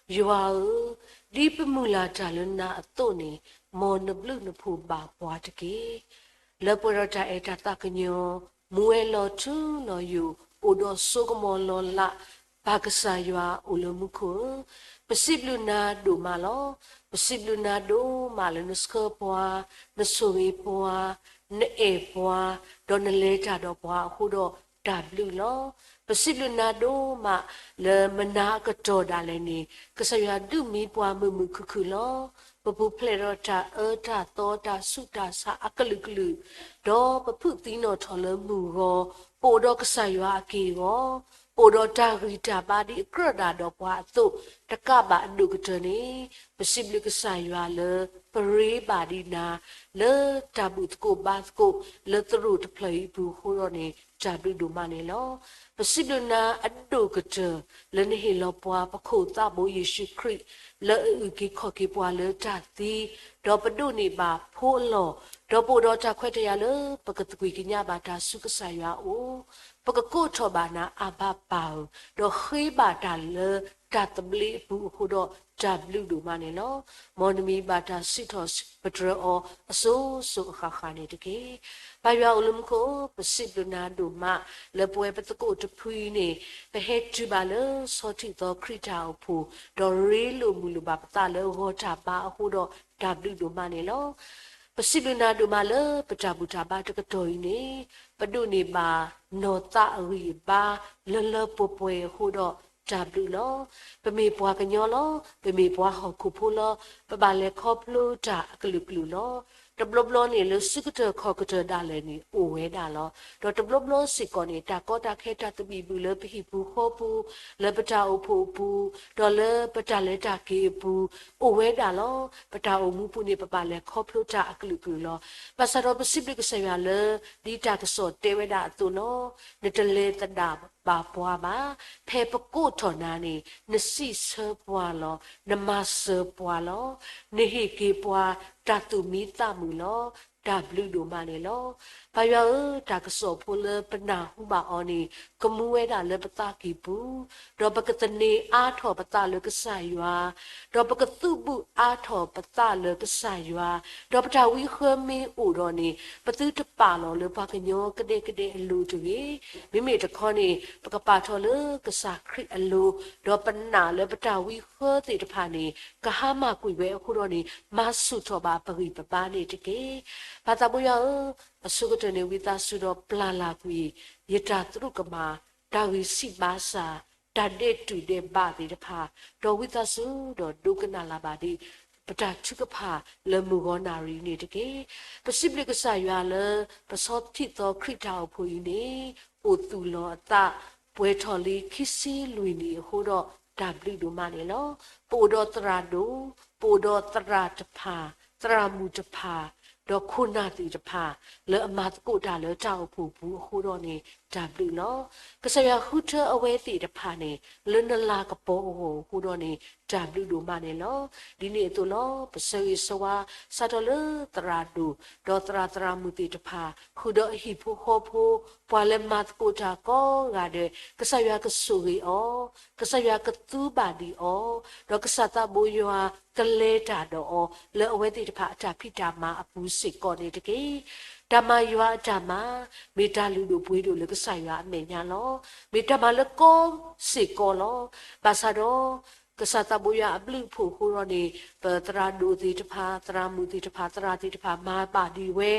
ၤ. ယွၤဧၢ, ဒ်ပမုၢ်လၢ်တၢ်လၢနၤအသိးန့ၣ်, မ်နဘျုးနဖှိၣ်ဘၣ်ပှၤတက့ၢ်. လၢပှဲၤဒီးတၢ်အဲၣ်တၢ်သးကညီၤ, မူဝဲလီၤထူလီၤယိာ်, အိၣ်ဒီးစိကမီၤလီၤလး, ပၢ်ကစၢ်ယွၤအိၣ်လၢမူခိၣ်ဧၢ, ပစံးဘျုးနၤဒိၣ်မးလီၤ. ပစံးဘျုးနၤဒိၣ်မးလၢနဆှၢပှၤ, နဆိၣ်ဂ့ၤပှၤ, နအဲၣ်ပှၤ, ဒီးနလဲၤတၢ်ဒီးပှၤအဃိဒီးတၢ်ဘျုးလီၤ. ပစံးဘျုးနၤဒိၣ်မးလၢမနၤအကတီၢ်ဒၣ်လဲာ်န့ၣ်, ကစၢ်ယွၤဒုးမံပှၤမုာ်မုာ်ခုၣ်ခုၣ်လီၤ. ပပူၤဖျဲးဒီးတၢ်အၢတၢ်သီတၢ်ဆူးတၢ်ဆါအကလုာ်ကလုာ်, ဒီးပဖုးသံနီၣ်ထီၣ်လၢမုၢ်ဂီၤ, ပအိၣ်ဒီးကစၢ်ယွၤအက့ၢ်အဂီၤ, ပအိၣ်ဒီးတၢ်ဂံၢ်တၢ်ဘါဒ်အကြၢးဒၣ်ဒီးပှၤအသိး, တကးဘၣ်အဒိၣ်ကတၢၢ်န့ၣ်, ပစံးဘျုးကစၢ်ယွၤလၢပရ့ဘၣ်ဒံးနၤ, လၢတၢ်ဘူၣ်သကိးဘါသကိးလၢသရိာ်တဖျၢၣ်အံၤအပူၤအဃိဒီးန့ၣ်, တၢ်ဘျုးဒိၣ်မးန့ၣ်လီၤ. ပစံးဘျုးနၤအဒိၣ်ကတၢၢ် လၢနဟ့ၣ်လီၤပှၤပခိၣ်သးဘိယ့ၣ်ၡူးခရံာ်, လၢအအုၣ်က့ၤခီၣ်က့ၤပှၤလၢတၢ်သံ, ဒီးပဒိးန့ၢ်ဘၣ်ဖိအလီၢ်, ဒီးပအိၣ်ဒီးတၢ်ခွဲးတၢ်ယာ်လၢပကသကွံၢ်ကညးဘၣ်တၢ်ဆူကစၢ်ယွၤအအိၣ်, ပကကိးထီၣ်ဘၣ်နၤအါဘၣ်ပၢ်ဧၢ, ဒီးဃ့ဘၣ်တၢ်လၢတၢ်သဘျ့အပူၤအဃိဒီးတၢ်ဘျုးဒိၣ်မးန့ၣ်လီၤ. မ်နမံၤဘၣ်တၢ်စံးထီၣ်ပတြၢၤအီၤအစိၤစိၤအဃၣ်ဃၣ်န့ၣ်တက့ၢ်. ပၢ်ယွၤအိၣ်လၢမူခိၣ်ဧၢ, ပစံးဘျုးနၤဒိၣ်မး လၢပဝဲပသကိးတဖုအံၤန့ၣ်, ပဟဲတုၤဘၣ်လၢဆီထံးသီခရံာ်တၢ်အိၣ်ဖှိၣ်, ဒီးရ့လိာ်မုာ်လိာ်ဘၣ်ပသးလၢဂီၤတၢ်ဘါအဃိဒီးတၢ်ဘျုးဒိၣ်မးန့ၣ်လီၤ. ပစံးဘျုးနၤဒိၣ်မးလၢပတၢ်ဘူၣ်တၢ်ဘါတကတီၢ်အံၤန့ၣ်, ပဒိးန့ၢ်ဘၣ်နီၢ်သးအဂံၢ်အဘါလၢလၢပှဲၤပှဲၤအဃိဒီးတၢ်ဘျုးလီၤ. ပမ့ၢ်ပှၤကညီလီၤ, ပမ့ၢ်ပှၤဟီၣ်ခိၣ်ဖိလီၤ, ပဘၣ်လဲၤခီဖျိတၢ်အကလုာ်ကလုာ်လီၤ. တဘျီဘျီန့ၣ် လၢစုကတၢၢ်ခီၣ်ကတၢၢ်ဒၣ်လဲာ်န့ၣ် အိၣ်ဝဲဒၣ်လီၤ. ဒီးတဘျီဘျီစ့ၢ်ကီးန့ၣ် တၢ်ကီတၢ်ခဲတၢ်သဘံၣ်ဘုၣ်လၢပဟံၣ်ပူၤဃီပူၤ, လၢပတၢ်အိၣ်ဖှိၣ်အပူၤ, ဒီးလၢပတၢ်လဲၤတၢ်က့ၤအပူၤ, အိၣ်ဝဲဒၣ်လီၤ. ပတၢ်အိၣ်မူပူၤန့ၣ် ပဘၣ်လဲၤခီဖျိတၢ်အကလုာ်ကလုာ်လီၤ. ဘၣ်ဆၣ်ဒီးပစံးဘျုးကစၢ်ယွၤလၢ ဒ်တၢ်ကစီၣ်တဲဝဲဒၣ်အသိးလီၤ. နတလဲၤသဒၣ်ဘၣ်ပှၤဘၣ်. ဖဲပကိးထီၣ်နၤန့ၣ် နစံးဆၢပှၤလီၤ. နမၤစၢၤပှၤလီၤ. နဟ့ၣ်က့ၤပှၤတၢ်သူၣ်မံသးမုာ်လီၤ. တၢ်ဘျုးဒိၣ်မးန့ၣ်လီၤ. ပၢ်ယွၤဧၢ, တၢ်ကစီၣ်ဖိလၢပနၢ်ဟူဘၣ်အီၤန့ၣ် ကမူဝဲဒၣ်လၢပသးကံၢ်ပူၤ, ဒီးပကသန့ၤအါထီၣ်ပသးလၢကစၢ်ယွၤ, ဒီးပကသူၣ်ဘူးအါထီၣ်ပသးလၢကစၢ်ယွၤ, ဒီးပတၢ်ဝံဃၢမ့ၢ်အိၣ်ဒီးန့ၣ် ပသုတပာ်လီၤလၢပှၤကညီကဒဲကဒဲအလိၤတဂ့ၤ. မ့မ့ၢ်တခီန့ၣ် ပကပာ်ထီၣ်လၢကစၢ်ခရံာ်အလိၤ, ဒီးပနာ်လၢပတၢ်ဝံဃၢသ့ၣ်တဖၣ်န့ၣ် ကဟါမၢ်ကွံာ်ဝဲအဃိဒီးန့ၣ် မၤဆူၣ်ထီၣ်ဘၣ်ပဂံၢ်ပဘါန့ၣ်တက့ၢ်. ပၢ်သးဘိယွၤဧၢ, အဆိကတၢၢ်န့ၣ် ဝံသးစူၤဒီးပျၢ်လၢ်ကွံာ် ယတၢ်သရူးကမၣ်, တၢ်ဂံၢ်ဆံးဘါစၢ်, တၢ်ဒဲးတူၢ်ဒဲးဘးသ့ၣ်တဖၣ်, ဒီးဝံသးစူၤဒီးဒိကနၣ်လၢ်ဘၣ်ဒံး ပတၢ်ထုကဖၣ်လၢမုၢ်ဂီၤနၣ်ရံၣ်အံၤန့ၣ်တက့ၢ်. ပစံးဘျုးကစၢ်ယွၤလၢ ပဆီထံၣ်သီခရံာ်တၢ်အိၣ်ဖှိၣ်အံၤန့ၣ် အိၣ်သူၣ်လီၤအသး ပှဲၤထီၣ်လံခံဆံလွံၢ်နံၣ်အဃိဒီး တၢ်ဘျုးဒိၣ်မးန့ၣ်လီၤ. ပအိၣ်ဒီးသရၣ်ဒိၣ်, ပအိၣ်ဒီးသရၣ်တဖၣ်, သရၣ်မုၣ်တဖၣ်, ဒီးခိၣ်နၢ်သ့ၣ်တဖၣ် လၢအမၤသကိးတၢ်လၢတၢ်အိၣ်ဖှိၣ်ပူၤအဃိဒီးန့ၣ် တၢ်ဘျုးလီၤ. ကစၢ်ယွၤဃုထၢအဝဲသ့ၣ်တဖၣ်န့ၣ် လၢနလၤကပီၤအဂီၢ်အဃိဒီးန့ၣ် တၢ်ဘျုးဒိၣ်မးန့ၣ်လီၤ. ဒ်န့ၣ်အသိးလီၤ ပဆၢဂ့ၤဆၢဝါ စးထီၣ်လၢသရၣ်ဒိၣ် ဒီးသရၣ်သရၣ်မုၣ်သ့ၣ်တဖၣ် ဃုာ်ဒီးအဟံၣ်ဖိဃီဖိ ပှၤလၢမၤသကိးတၢ်ကိးဂၤဒဲး ကစၢ်ယွၤကဆိၣ်ဂ့ၤအီၤ, ကစၢ်ယွၤကသူဘၣ်ဒံးအီၤ, ဒီးကစၢ်သးဘိယွၤကလဲၤတၢ်ဒီးအီၤ လၢအဝဲသ့ၣ်တဖၣ်အတၢ်ဖံးတၢ်မၤအပူၤစ့ၢ်ကီးန့ၣ်တက့ၢ်. တၢ်မၤယွၤအတၢ်မၤ မ့ၢ်တၢ်လုၢ်ဒိၣ်ပှ့ၤဒိၣ်လၢကစၢ်ယွၤအမဲာ်ညါလီၤ. မ့ၢ်တၢ်မၤလၢကီစ့ၢ်ကီးလီၤ. ဘၣ်ဆၣ်ဒီး ကစၢ်သးဘိယွၤအဘျုးအဖှိၣ်အဃိဒီးန့ၣ် ပသရၣ်ဒိၣ်သ့ၣ်တဖၣ်, သရၣ်မုၣ်သ့ၣ်တဖၣ်, သရၣ်သ့ၣ်တဖၣ် မၤဘၣ်ဒံးဝဲ,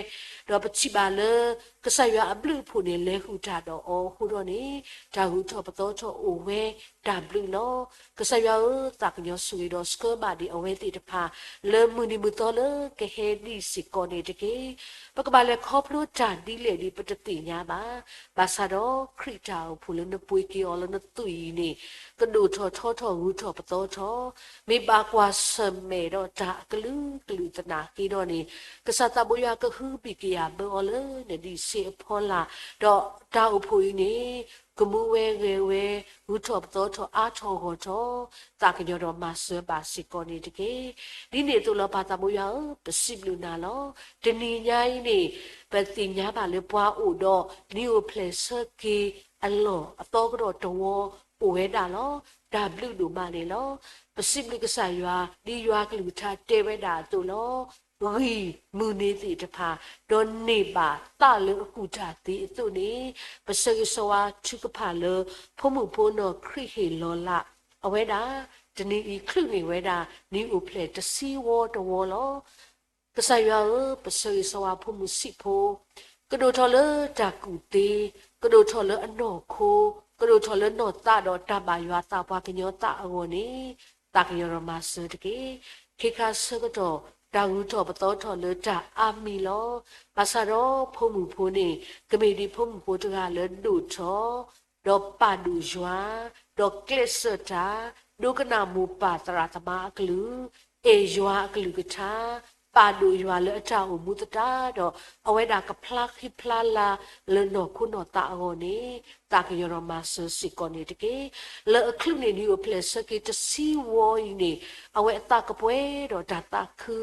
ဒီးပထံၣ်ဘၣ်လၢ ကစၢ်ယွၤအဘျုးအဖှိၣ်န့ၣ် လဲၤဃုာ်တၢ်ဒီးအီၤအဃိဒီးန့ၣ် တၢ်ဂုၤထီၣ်ပသီထီၣ်အိၣ်ဝဲ တၢ်ဘျုးလီၤ. ကစၢ်ယွၤဧၢ, သးကညီၤဆိၣ်ဂ့ၤဒီးဆှၢဘၣ်ဒံးအဝဲသ့ၣ်တဖၣ် လၢမုၢ်နံၤမုၢ်သီလၢကဟဲဒံးစ့ၢ်ကီးန့ၣ်တက့ၢ်. ပကဘၣ်လဲၤခီဖျိတၢ်ဒ်လဲၣ်ဒ်ပတသ့ၣ်ညါဘၣ်. ဘၣ်ဆၣ်ဒီး ခရံာ်တၢ်အိၣ်ဖှိၣ်လၢနပှ့ၤက့ၤအီၤလၢနသွံၣ်အံၤန့ၣ် ကဒိၣ်ထီၣ်ထီထီၣ်ဂုၤထီၣ်ပသီထီၣ်, မ့ၢ်ဘၣ်ကွၢ်ဆၢၣ်မဲာ်ဒီးတၢ်အကလုာ်ကလုာ်သနာ်က့ဒီးန့ၣ် ကစၢ်သးဘိယွၤကဟုဘံၣ်ကယာ်ဘၢအီၤလၢနဒံးဆ့အဖီလာ်, ဒီးတၢ်အိၣ်ဖှိၣ်အံၤန့ၣ် ကမူဝဲဂဲၤဝဲ ဂုၤထီၣ်ပသီထီၣ်အါထီၣ်ဂီၢ်ထီၣ်, သးကညီၤဒီးမၤစၢၤဘၣ်စ့ၢ်ကီးန့ၣ်တက့ၢ်. ဒ်န့ၣ်အသိးလီၤ ပၢ်သးဘိယွၤဧၢ, ပစံးဘျုးနၤလီၤ. တနံၤညါအံၤန့ၣ် ပသ့ၣ်ညါဘၣ်လၢပှၤအိၣ်ဒီး နံၤအိၣ်ဖျဲၣ်ဆၢက့ၤအလီၢ်အသီကဒီးတဝီအိၣ်ဝဲဒၣ်လီၤ. တၢ်ဘျုးဒိၣ်မးန့ၣ်လီၤ. ပစံးဘျုးကစၢ်ယွၤ ဒ်ယွၤကလုၢ်ကထါတဲဝဲဒၣ်အသိးလီၤ. ဂံၢ်မုၢ်နံၤသ့ၣ်တဖၣ် ဒီးန့ၢ်ဘၣ်သးလၢအကူၣ်တၢ်သ့အသိးန့ၣ် ပဆၢဂ့ၤဆၢဝါထုကဖၣ်လၢ ဖိမုၣ်ဖိနီၢ်ခရံာ်ဟ့ၣ်လီၤလၢ် အဝဲဒၣ် တနံၤအံၤချုးန့ၢ်ဝဲဒၣ် နံၤအိၣ်ဖျဲၣ်တဆံဝီတဝီလီၤ. ကစၢ်ယွၤဧၢ, ပဆၢဂ့ၤဆၢဝါဖိမုၣ်ဆံးဖိ ကဒိၣ်ထီၣ်လၢတၢ်ကူၣ်သ့, ကဒိၣ်ထီၣ်လၢအနီၢ်ခိ, ကဒိၣ်ထီၣ်လၢနီၢ်သးဒီးတၢ်ဘၣ်ယွၤသးပှၤကညီသးအဂီၢ်န့ၣ် သးကညီၤဒီးမၤစၢၤတက့ၢ်. ခ့ခါဆၢကတီၢ် တၢ်ဂုၤထီၣ်ပသီထီၣ်လၢတၢ်အါမံၤလီၤ. ဘၣ်ဆၣ်ဒီးဖိမုၣ်ဖိန့ၣ် ကမ့ၢ်ဒ်ဖိမုၣ်ဖိတဂၤလၢဒိၣ်ထီၣ် ဒီးပာ်ဒိၣ်ယွၤ, ဒီးကျဲးစၢးတၢ်, ဒိကနၣ်မိၢ်ပၢ်သရၣ်သမါအကလုၢ်, အဲၣ်ယွၤအကလုၢ်ကထါ, ပာ်ဒိၣ်ယွၤလၢအတၢ်အိၣ်မူသတးဒီး အဝဲဒၣ်ကဖျါဃံဖျါလၤလၢနီၢ်ခိနီၢ်သးအဂီၢ်န့ၣ် သးကညီၤဒီးမၤစၢၤစ့ၢ်ကီးန့ၣ်တက့ၢ်. လၢအချုးန့ၢ်နံၤအိၣ်ဖျဲၣ်ဆၢက့ၤတဆံဝီအံၤန့ၣ် အဝဲအသးကပှဲၤဒီးတၢ်သးခု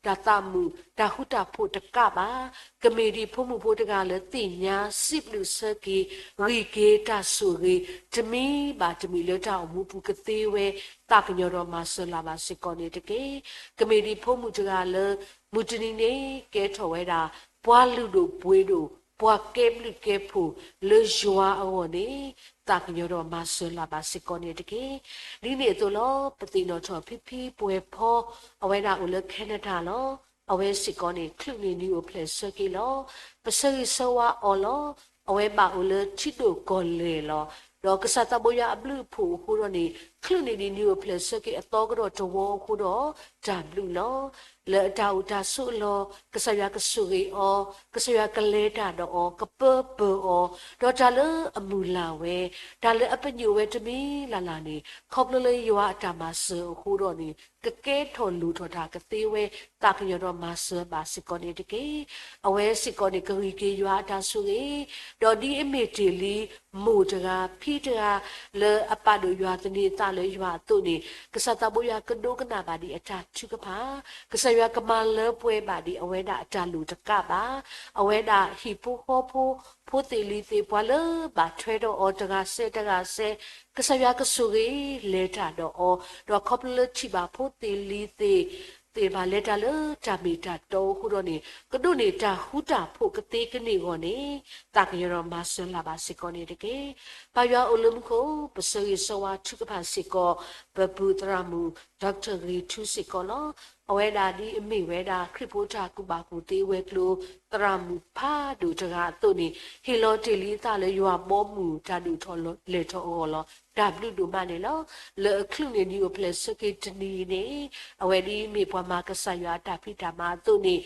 တၢ်သးမုာ် တၢ်ဃူတၢ်ဖိးတကးဘၣ် ကမ့ၢ်ဒ်ဖိမုၣ်ဖိတဂၤလၢသ့ၣ်ညါ စံးဘျုးဆၢက့ၤ ဂံၢ်က့ၤတၢ်ဆိၣ်ဂ့ၤ တမံၤဘၣ်တမံၤလၢတၢ်အိၣ်မူပူၤကသ့ဝဲ သးကညီၤဒီးမၤစၢၤလၢ်ဘၣ်စ့ၢ်ကီးန့ၣ်တက့ၢ်. ကမ့ၢ်ဒ်ဖိမုၣ်တဂၤလၢ မုၢ်တနံၤန့ၣ် ကဲထီၣ်ဝဲဒၣ် ပှၤလုၢ်ဒိၣ်ပှ့ၤဒိၣ် ပှၤကဲဘျုးကဲဖှိၣ်လၢယွၤအဂီၢ်န့ၣ် သးကညီၤဒီးမၤစၢၤလၢ်ဘၣ်စ့ၢ်ကီးန့ၣ်တက့ၢ်. ဒ်န့ၣ်အသိးလီၤ ပသ့ၣ်နီၣ်ထီၣ်ဖံဖံပှဲၤဖီ အဝဲဒၣ်အိၣ်လၢ Canada လီၤ. အဝဲစ့ၢ်ကီးန့ၣ် ချုးန့ၢ်နံၤအိၣ်ဖျဲၣ်ဆၢက့ၤလီၤ. ပဆၢဂ့ၤဆၢဝါအီၤလီၤ. အဝဲဘၣ်အိၣ်လၢထံဒိၣ်ကီၢ်လဲၢ်လီၤ. ဒီးကစၢ်သးဘိယွၤအဘျုးအဖှိၣ်အဃိဒီးန့ၣ် ချုးန့ၢ်ဒံးနံၤအိၣ်ဖျဲၣ်ဆၢက့ၤအသီကဒီးတဝီအဃိဒီး တၢ်ဘျုးလီၤ. လၢအတၢ်အိၣ်တၢ်ဆိးအလီၢ် ကစၢ်ယွၤကဆိၣ်ဂ့ၤအီၤ, ကစၢ်ယွၤကလဲၤတၢ်ဒီးအီၤ, ကပၢပၢၤအီၤ, ဒီးတၢ်လၢအမုၢ်လၢ်ဝဲ, တၢ်လၢအပညိၣ်ဝဲတမံၤလၢ်လၢ်န့ၣ် ခီဖျိလၢယွၤအတၢ်မၤစၢၤအဃိဒီးန့ၣ် ကကဲထီၣ်လိၣ်ထီၣ်တၢ်ကသ့ဝဲ သးကညီၤဒီးမၤစၢၤဘၣ်စ့ၢ်ကီးန့ၣ်တက့ၢ်. အဝဲစ့ၢ်ကီးန့ၣ် ကဂံၢ်က့ၤယွၤအတၢ်ဆိၣ်ဂ့ၤ, ဒီးဒ်အမ့ၢ်တ့ၢ်လံ မိၢ်တဂၤ ဖံတဂၤ လၢအပာ်ဒိၣ်ယွၤသန့ၤအသးလၢယွၤအသိးန့ၣ် ကစၢ်သးဘိယွၤကဒိကနၣ်ဘၣ်ဒံးအတၢ်ထုကဖၣ်, ကစၢ်ယွၤကမၤလၢပှဲၤဘၣ်ဒံးအဝဲဒၣ်အတၢ်လိၣ်တကးဘၣ်, အဝဲဒၣ်ဟံၣ်ဖိဃီဖိ ဖိသ့ၣ်လံၤသ့ၣ် ပှၤလၢဘၣ်ထွဲဒီးအီၤတဂၤစဲတဂၤစဲ ကစၢ်ယွၤကဆိၣ်ဂ့ၤလဲၤတၢ်ဒီးအီၤ, ဒီးခီဖျိလၢထံၣ်ဘၣ်ဖိသ့ၣ်လံၤသ့ၣ် သ့ၣ်တဖၣ်လဲၤတၢ်လၢတၢ်မ့ၢ်တၢ်တီအဃိဒီးန့ၣ် ကဒိးန့ၢ်တၢ်ဃူတၢ်ဖိးကသ့ကန့ၢ်အဂီၢ်န့ၣ် သးကညီၤဒီးမၤစၢၤလၢ်ဘၣ်စ့ၢ်ကီးန့ၣ်တက့ၢ်. ပၢ်ယွၤအိၣ်လၢမူခိၣ် ပဆၢဂ့ၤဆၢဝါထုကဖၣ်စ့ၢ်ကီး ပပုၢ်သရၣ်မုၣ် Doctor ဂ့ၤထူစ့ၢ်ကီးလီၤ. အဝဲဒၣ်ဒ်အမ့ၢ်ဝဲဒၣ် ခရံာ်ဖိတၢ်ကူၣ်ဘၣ်ကူၣ်သ့ဝဲၤကျိၤ သရၣ်မုၣ်ဖးဒိၣ်တဂၤအသိးန့ၣ် ဟ့ၣ်လီၤတ့ၢ်လံအသးလၢယွၤဘီမုၢ်တၢ်ဒိၣ်ထီၣ်လဲၤထီၣ်အဂီၢ်လီၤ. တၢ်ဘျုးဒိၣ်မးန့ၣ်လီၤ. လၢအချုးန့ၣ်နံၤအိၣ်ဖျဲၣ်ဆၢက့ၤတနံၤအံၤန့ၣ် အဝဲဒ်မ့ၢ်ပှၤမၤကစၢ်ယွၤအတၢ်ဖံးတၢ်မၤအသိးန့ၣ်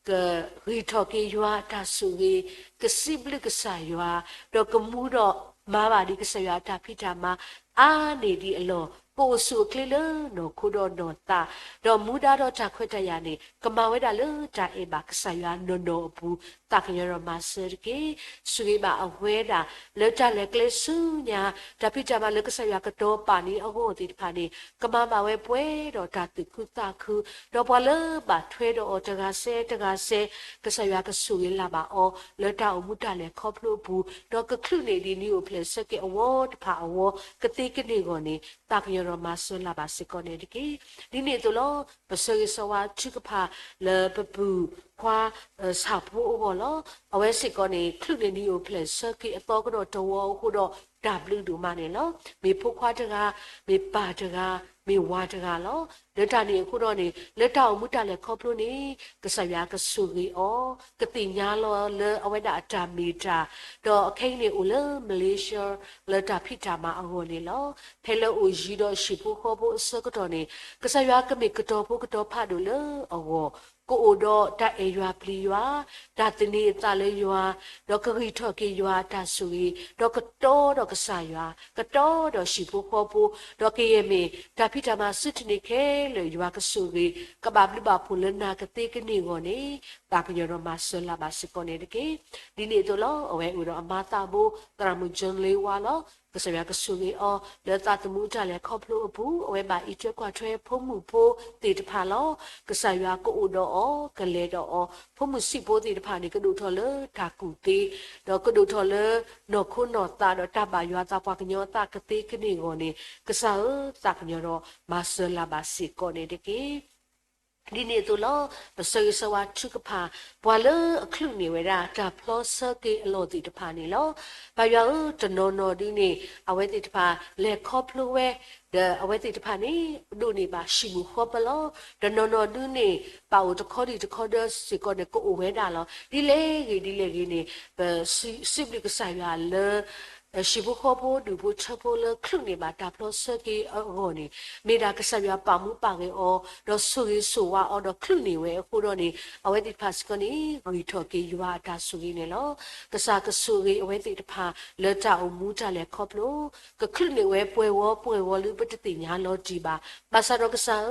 ကဂံၢ်ထီၣ်က့ၤယွၤအတၢ်ဆိၣ်ဂ့ၤ, ကစံးဘျုးကစၢ်ယွၤ, ဒီးကမူဒီးမၤဘၣ်ဒ်ကစၢ်ယွၤအတၢ်ဖံးတၢ်မၤအါန့ၢ်ဒံးအလီၢ်, ကအိၣ်ဆူၣ်အိၣ်ချ့လၢနီၢ်ခိဒီးနီၢ်သး, ဒီးမူဒါဒီးတၢ်ခွဲးတၢ်ယာ်န့ၣ် ကမၤဝဲဒၣ်လၢတၢ်အဲၣ်ဘၣ်ကစၢ်ယွၤနီၢ်နီၢ်အပူၤ, သးကညီၤဒီးမၤစၢၤတက့ၢ်. ဆိၣ်ဂ့ၤဘၣ်အဝဲဒၣ် လၢတၢ်လဲၤကျဲဆူညါ တၢ်ဖံးတၢ်မၤလၢကစၢ်ယွၤကတီၤပာ်န့ၢ်အဂီၢ်သ့ၣ်တဖၣ်န့ၣ် ကမၤဘၣ်ဝဲပှဲၤဒီးတၢ်သူၣ်ခုသးခု, ဒီးပှၤလၢဘၣ်ထွဲဒီးအီၤတဂၤစဲတဂၤစဲ ကစၢ်ယွၤကဆိၣ်ဂ့ၤလၢ်ဘၣ်အီၤ လၢတၢ်အိၣ်မူတၢ်လဲၤခီဖျိအပူၤ, ဒီးကချုးန့ၢ်ဒံးနံၤအိၣ်ဖျဲၣ်ဆၢက့ၤအဝီတဖၣ်အဝီ ကသ့ကန့ၢ်အဂီၢ်န့ၣ် သးကညီၤဒီးမၤစၢၤလၢ်ဘၣ်စ့ၢ်ကီးန့ၣ်တက့ၢ်. ဒ်န့ၣ်အသိးလီၤ. ပဆၢဂ့ၤဆၢဝါထုကဖၣ်လၢပပုၢ်ခွါ ဆၣ်ဖိအဂီၢ်လီၤ. အဝဲစ့ၢ်ကီးန့ၣ် ချုးန့ၢ်နံၤအိၣ်ဖျဲၣ်ဆၢက့ၤအသီကဒီးတဝီအဃိဒီး တၢ်ဘျုးဒိၣ်မးန့ၣ်လီၤ. မ့ၢ်ဖိခွါတဂၤ, မ့ၢ်ပၢ်တဂၤ, မ့ၢ်ဝၤတဂၤလီၤ. လၢတၢ်န့ၣ်အဃိဒီးန့ၣ် လၢတၢ်အိၣ်မူတၢ်လဲၤခီဖျိန့ၣ် ကစၢ်ယွၤကဆိၣ်ဂ့ၤအီၤ, ကသ့ၣ်ညါလီၤလၢအဝဲဒၣ်အတၢ်မ့ၢ်တၢ်, ဒီးအခဲအံၤန့ၣ်အိၣ်လၢ Malaysia လၢတၢ်ဖံးတၢ်မၤအဂီၢ်န့ၣ်လီၤ. ဖဲလၢအိၣ်ယံၤဒီးဟံၣ်ဖိဃီဖိအဆၢကတီၢ်န့ၣ် ကစၢ်ယွၤကမ့ၢ်ကတီၤဖိကတီၤဖးဒိၣ်လၢအဂီၢ်, ကအိၣ်ဒီးတၢ်အဲၣ်ယွၤပျံၤယွၤ, တၢ်သန့ၤအသးလၢယွၤ, ဒီးကဂံၢ်ထီၣ်က့ၤယွၤအတၢ်ဆိၣ်ဂ့ၤ, ဒီးကတီဒီးကစၢ်ယွၤ, ကတီဒီးဟံၣ်ဖိဃီဖိ, ဒီးကယဲၢ်မ့ၢ်တၢ်ဖံးတၢ်မၤစုတန့ၢ်ခဲလၢာ် ယွၤကဆိၣ်ဂ့ၤ, ကဘၣ်ဘျုးဘၣ်ဖှိၣ်လၢနၤကသ့ကန့ၢ်အဂီၢ်န့ၣ် သးကညီၤဒီးမၤစၢၤလၢ်ဘၣ်စ့ၢ်ကီးန့ၣ်တက့ၢ်. ဒ်န့ၣ်အသိးလီၤ. အဝဲအိၣ်ဒီးအမါသးဘိ သရၣ်မုၣ် John လ့ဝါလီၤ. ကစၢ်ယွၤကဆိၣ်ဂ့ၤအီၤ လၢသးသမူတၢ်လဲၤခီဖျိအပူၤ, အဝဲဘၣ်အံးထွဲကွၢ်ထွဲဖိမုၣ်ဖိသ့ၣ်တဖၣ်လီၤ. ကစၢ်ယွၤကအိၣ်ဒီးအီၤ, ကလဲၤဒီးအီၤ, ဖိမုၣ်ဆံးဖိသ့ၣ်တဖၣ်န့ၣ် ကဒိၣ်ထီၣ်လၢတၢ်ကူၣ်သ့, ဒီးကဒိၣ်ထီၣ်လၢနီၢ်ခိနီၢ်သး ဒီးတၢ်ဘၣ်ယွၤသးပှၤကညီအသးကသ့ကန့ၢ်အဂီၢ်န့ၣ် ကစၢ်ဧၢ, သးကညီၤဒီးမၤစၢၤလၢ်ဘၣ်စ့ၢ်ကီးန့ၣ်တက့ၢ်. ဒ်န့ၣ်အသိးလီၤ. ပဆၢဂ့ၤဆၢဝါထုကဖၣ် ပှၤလၢအချုးန့ၢ်ဝဲဒၣ် တၢ်ဖျီဆၢက့ၤအလီၢ်သ့ၣ်တဖၣ်န့ၣ်လီၤ. ပၢ်ယွၤဧၢ, တနီၤနီၤဒုန့ၣ် အဝဲသ့ၣ်တဖၣ်လဲၤခီဖျိဝဲ, ဒီးအဝဲသ့ၣ်တဖၣ်န့ၣ် ဒိးန့ၢ်ဘၣ်ဟံၣ်မုၢ်ဃီပၢလီၤ. တနီၤနီၤဒုန့ၣ် ပာ်အိၣ်တခီဒံးတခီဒၢစ့ၢ်ကီးန့ၣ် ကအိၣ်ဝဲဒၣ်လီၤ. ဒ်လဲၣ်ဂ့ၤဒ်လဲၣ်ဂ့ၤန့ၣ် ပစံးဘျုးကစၢ်ယွၤလၢ ဟံၣ်ဖိဃီဖိ ဒူၣ်ဖိထၢဖိလၢချုးန့ၢ်ဘၣ်တၢ်ဖျီဆၢက့ၤအဂီၢ်န့ၣ် မ့ၢ်ဒၣ်ကစၢ်ယွၤပာ်မူပာ်ဂဲၤအီၤ, ဒီးဆိၣ်ဂ့ၤဆိၣ်ဝါအီၤ ဒီးချုးန့ၢ်ဝဲအဃိဒီးန့ၣ် အဝဲသ့ၣ်တဖၣ်စ့ၢ်ကီးန့ၣ် ဂံၢ်ထီၣ်က့ၤယွၤအတၢ်ဆိၣ်ဂ့ၤန့ၣ်လီၤ. ကစၢ်ကဆိၣ်ဂ့ၤအဝဲသ့ၣ်တဖၣ်လၢတၢ်အိၣ်မူတၢ်လဲၤခီဖျိ, ကချုးန့ၢ်ဝဲပှဲၤဝီပှဲၤဝီလၢပတသ့ၣ်ညါလီၤတံၢ်ဘၣ်. ဘၣ်ဆၣ်ဒီးကစၢ်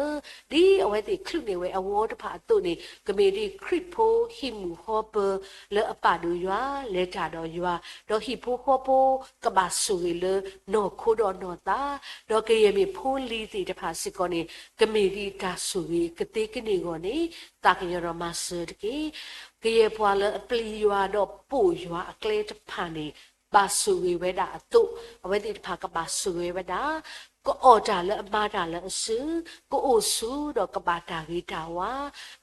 ဧၢ, ဒ်အဝဲသ့ၣ်ချုးန့ၢ်ဝဲအဝီတဖၣ်အသိးန့ၣ် ကမ့ၢ်ဒ်ခရံာ်ဖိဟံၣ်မုၢ်ဃီပၢ လၢအပာ်ဒိၣ်ယွၤ, လဲၤတၢ်ဒီးယွၤ, ဒီးဟံၣ်ဖိဃီဖိ ကဘၣ်ဆိၣ်ဂ့ၤလၢနီၢ်ခိဒီးနီၢ်သး, ဒီးကယဲၢ်မ့ၢ်ဖိလံၤသ့ၣ်တဖၣ်စ့ၢ်ကီးန့ၣ် ကမ့ၢ်ဒ်တၢ်ဆိၣ်ဂ့ၤကသ့ကန့ၢ်အဂီၢ်န့ၣ် သးကညီၤဒီးမၤစၢၤတက့ၢ်. ကယဲၢ်ပှၤလၢအပျံၤယွၤဒီးပိာ်ယွၤအကျဲတဖၣ်န့ၣ် ဘၣ်ဆိၣ်ဂ့ၤဝဲဒၣ်အသိး, အဝဲသ့ၣ်တဖၣ်ကဘၣ်ဆိၣ်ဂ့ၤဝဲဒၣ် ကအီၣ်တၢ်လၢအမၤတၢ်လၢအစု, ကအိၣ်ဆူဒီးကဘၣ်တၢ်ဂ့ၤတၢ်ဝါ,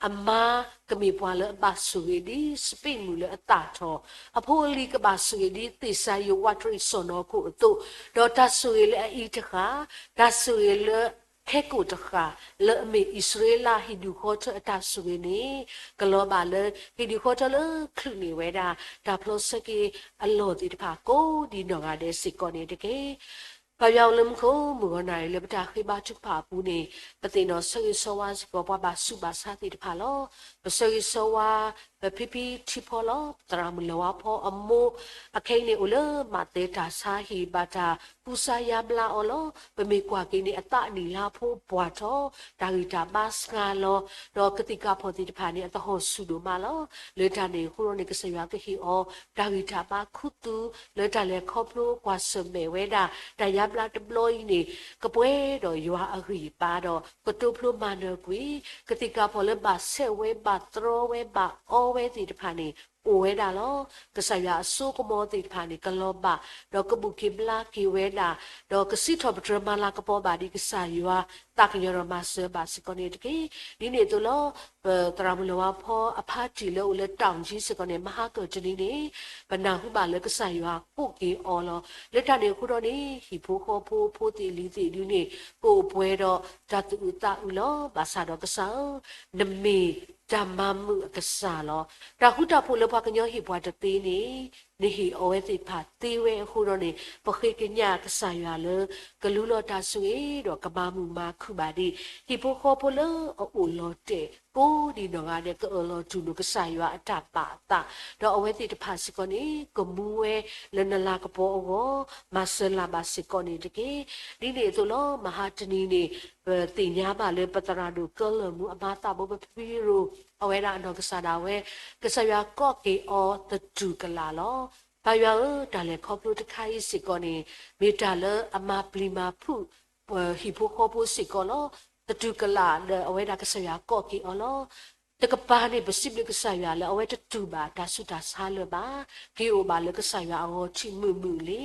အမါကမ့ၢ်ပှၤလၢအဘၣ်ဆိၣ်ဂ့ၤဒ်စပံးမုၢ်လၢအသၣ်ထီၣ်, အဖိအလံၤကဘၣ်ဆိၣ်ဂ့ၤဒ်သ့ၣ်စၤယိၤဝးတရံးစီၢ်နီၤခိၣ်အသိး, ဒီးတၢ်ဆိၣ်ဂ့ၤလၢအအံၤတဃၣ်, တၢ်ဆိၣ်ဂ့ၤလၢ ခဲကိာ်တဃၣ် လၢအမ့ၢ်အံၣ်စရ့လးဟံၣ်ဒူၣ်ဃီထၢအတၢ်ဆိၣ်ဂ့ၤန့ၣ် ကလီၤဘၣ်လၢဟံၣ်ဒူၣ်ဃီထၢလၢချုးန့ၢ်ဝဲဒၣ် တၢ်ဖျီဆၢက့ၤအလီၢ်သ့ၣ်တဖၣ်ကိးဒံနီၢ်ဂၤဒဲးစ့ၢ်ကီးန့ၣ်တက့ၢ်. ပၢ်ယွၤအိၣ်လၢမူခိၣ် မုၢ်ဂီၤနၣ်ရံၣ်လၢပတၢ်ဃ့ဘါထုကဖၣ်အပူၤန့ၣ် ပသ့ၣ်နီၣ်ဆၢဂ့ၤဆၢဝါစ့ၢ်ကီး ပှၤဘၣ်ဆူးဘၣ်ဆါသ့ၣ်တဖၣ်လီၤ. ပဆၢဂ့ၤဆၢဝါ ပဖံဖံထံဖီလီၤ. သရၣ်မုၣ်လၢၤဝါဖီအမိၢ် အခဲအံၤန့ၣ် အိၣ်လၢမးသဲတၢ်ဆါဟံၣ် ဘၣ်တၢ်ကူစါယါဘျါအီၤလီၤ. ပမ့ၢ်ကွၢ်က့ၤန့ၣ် အသးနံၣ်လါဖိပှၢ်ထီၣ် တၢ်ဂံၢ်တၢ်ဘါစှၤလီၤ. ဒီးကသံၣ်ကါဖီၣ်သ့ၣ်တဖၣ်န့ၣ် အသဟီၣ်ဆူၣ်ဒိၣ်မးလီၤ. လၢတၢ်န့ၣ်အဃိန့ၣ် ကစၢ်ယွၤကဟ့ၣ်အီၤ တၢ်ဂံၢ်တၢ်ဘါခူသူၣ် လၢတၢ်လဲၤခီဖျိကွၢ်ဆၢၣ်မဲာ်ဝဲဒၣ် တၢ်ယါဘျါတဘျီအံၤန့ၣ် ကပှဲၤဒီးယွၤအဂံၢ်အဘါဒီး ကတိဖျိမၤနၢၤကွံာ် ကသံၣ်ကါဖီၣ်လၢဘၣ်ဆဲးဝဲ ဘၣ်တြီဝဲ ဘၣ်အီ ကစၢ်ယွၤကမၤလၤကပီၤဝဲသ့ၣ်တဖၣ်န့ၣ် အိၣ်ဝဲဒၣ်လီၤ. ကစၢ်ယွၤအစိကမီၤသ့ၣ်တဖၣ်န့ၣ် ကလီၤဘၣ်, ဒီးကဘူၣ်က့ၤဘျါက့ၤဝဲဒၣ်, ဒီးကစံးထီၣ်ပတြၢၤမၤလၤကပီၤဘၣ်ဒ်ကစၢ်ယွၤ သးကညီၤဒီးမၤစၢၤဘၣ်စ့ၢ်ကီးန့ၣ်တက့ၢ်. ဒ်န့ၣ်အသိးလီၤ. ပသရၣ်မုၣ်လီၤဝါဖီအဖါတံၢ်လၢအိၣ်လၢ တောင်ကြီး စ့ၢ်ကီးန့ၣ် မဟါကၢၢ်တနံၤန့ၣ် ပနၢ်ဟူဘၣ်လၢကစၢ်ယွၤကိးက့ၤအီၤလီၤ. လၢတၢ်န့ၣ်အဃိဒီးန့ၣ် ဟံၣ်ဖိဃီဖိ ဖိသ့ၣ်လံၤသ့ၣ်ဒုန့ၣ် ကအိၣ်ပှဲၤဒီးတၢ်သူၣ်အုးသးအုးလီၤ. ဘၣ်ဆၣ်ဒီးကစၢ်ဧၢ, နမ့ၢ်တၢ်မၤမုာ်အကစၢ်လီၤ. တၢ်ဃူတၢ်ဖိးလၢပှၤကညီဟ့ၣ်ပှၤတသ့န့ၣ် နဟ့ၣ်အီၤဝဲသ့ၣ်တဖၣ်သ့ဝဲအဃိဒီးန့ၣ် ပဃ့ကညးကစၢ်ယွၤလၢ ကလူလီၤတၢ်ဆိၣ်ဂ့ၤ ဒီးကမၤမုာ်မၤခုၣ်ဘၣ်ဒံး ဟံၣ်ဖိဃီဖိလၢအအိၣ်လီၤတဲာ်ကိးဒံးနီၢ်ဂၤဒဲး ကအၢၣ်လီၤတူၢ်လိာ်ကစၢ်ယွၤအတၢ်ပာ်အသး, ဒီးအဝဲသ့ၣ်တဖၣ်စ့ၢ်ကီးန့ၣ် ကမူဝဲလၢနလၤကပီၤအဂီၢ် မၤစၢၤလၢ်ဘၣ်စ့ၢ်ကီးန့ၣ်တက့ၢ်. ဒ်န့ၣ်အသိးလီၤ. မဟါတနံၤန့ၣ် ပသ့ၣ်ညါဘၣ်လၢပသရၣ်ဒိၣ်ကၢလၢၢ်မူအမါသးဘိ ပဖံရိၤ အဝဲဒၣ်အနီၢ်ကစၢ်ဒၣ်ဝဲ ကစၢ်ယွၤကိးက့ၤအီၤသတူၢ်ကလာ်လီၤ. ပၢ်ယွၤဧၢ, တၢ်လဲၤခီဖျိတခါအံၤစ့ၢ်ကီးန့ၣ် မ့ၢ်တၢ်လၢအမၤပျံၤမၤဖုး ဟံၣ်ဖိဃီဖိစ့ၢ်ကီးလီၤ. သတူၢ်ကလာ်ဒီးအဝဲဒၣ်ကစၢ်ယွၤကိးက့ၤအီၤလီၤ. တကပၤန့ၣ် ပစံးဘျုးကစၢ်ယွၤလၢအဝဲတတူၢ်ဘၣ်တၢ်ဆူးတၢ်ဆါလၢၤဘၣ်, က့ၤအိၣ်ဘၣ်လၢကစၢ်ယွၤအဂီၤထံးမုာ်မုာ်လံ.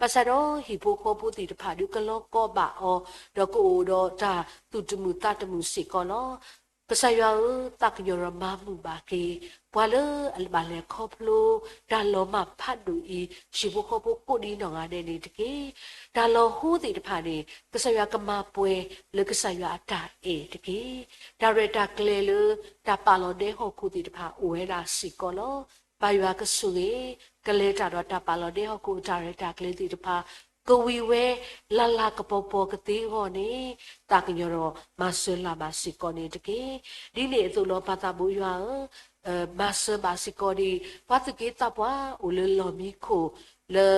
ဘၣ်ဆၣ်ဒီးဟံၣ်ဖိဃီဖိသ့ၣ်တဖၣ်ဒုးကလီကီဘၣ်အီၤ, ဒီးကအိၣ်ဒီးတၢ်သူၣ်တမုာ်သးတမုာ်စ့ၢ်ကီးလီၤ. ကစၢ်ယွၤဧၢ, သးကညီၤဒီးမၤမုာ်ဘၣ်က့ၤ ပှၤလၢအဘၣ်လဲၤခီဖျိ တၢ်လီၤမၢ်ဖးဒိၣ်အံၤ ဟံၣ်ဖိဃီဖိကိးဒံးနီၢ်ဂၤဒဲးန့ၣ်တက့ၢ်. တၢ်လီၤဟိသ့ၣ်တဖၣ်န့ၣ် ကစၢ်ယွၤကမၤပှဲၤလၢကစၢ်ယွၤအတၢ်အဲၣ်တက့ၢ်. တၢ်ရဲၣ်တၢ်ကျဲၤလၢတၢ်ပာ်လီၤဒဲဟီၣ်ခိၣ်သ့ၣ်တဖၣ်အိၣ်ဝဲဒၣ်စ့ၢ်ကီးလီၤ. ပၢ်ယွၤကဆိၣ်ဂ့ၤ ကလဲၤတၢ်ဒီးတၢ်ပာ်လီၤဒဲဟီၣ်ခိၣ်အတၢ်ရဲၣ်တၢ်ကျဲၤသ့ၣ်တဖၣ် ကဝံၤဝဲလၢ်လၢ်ကပီၤပီၤကသ့အဂီၢ်န့ၣ် သးကညီၤဒီးမၤစၢၤလၢ်ဘၣ်စ့ၢ်ကီးန့ၣ်တက့ၢ်. ဒ်န့ၣ်အသိးလီၤ ပၢ်သးဘိယွၤဧၢ, မၤစၢၤဘၣ်စ့ၢ်ကီးဒံး ပှၤသူၣ်က့သးပှၢ်အိၣ်လၢလီၢ်မံခိၣ်လၢ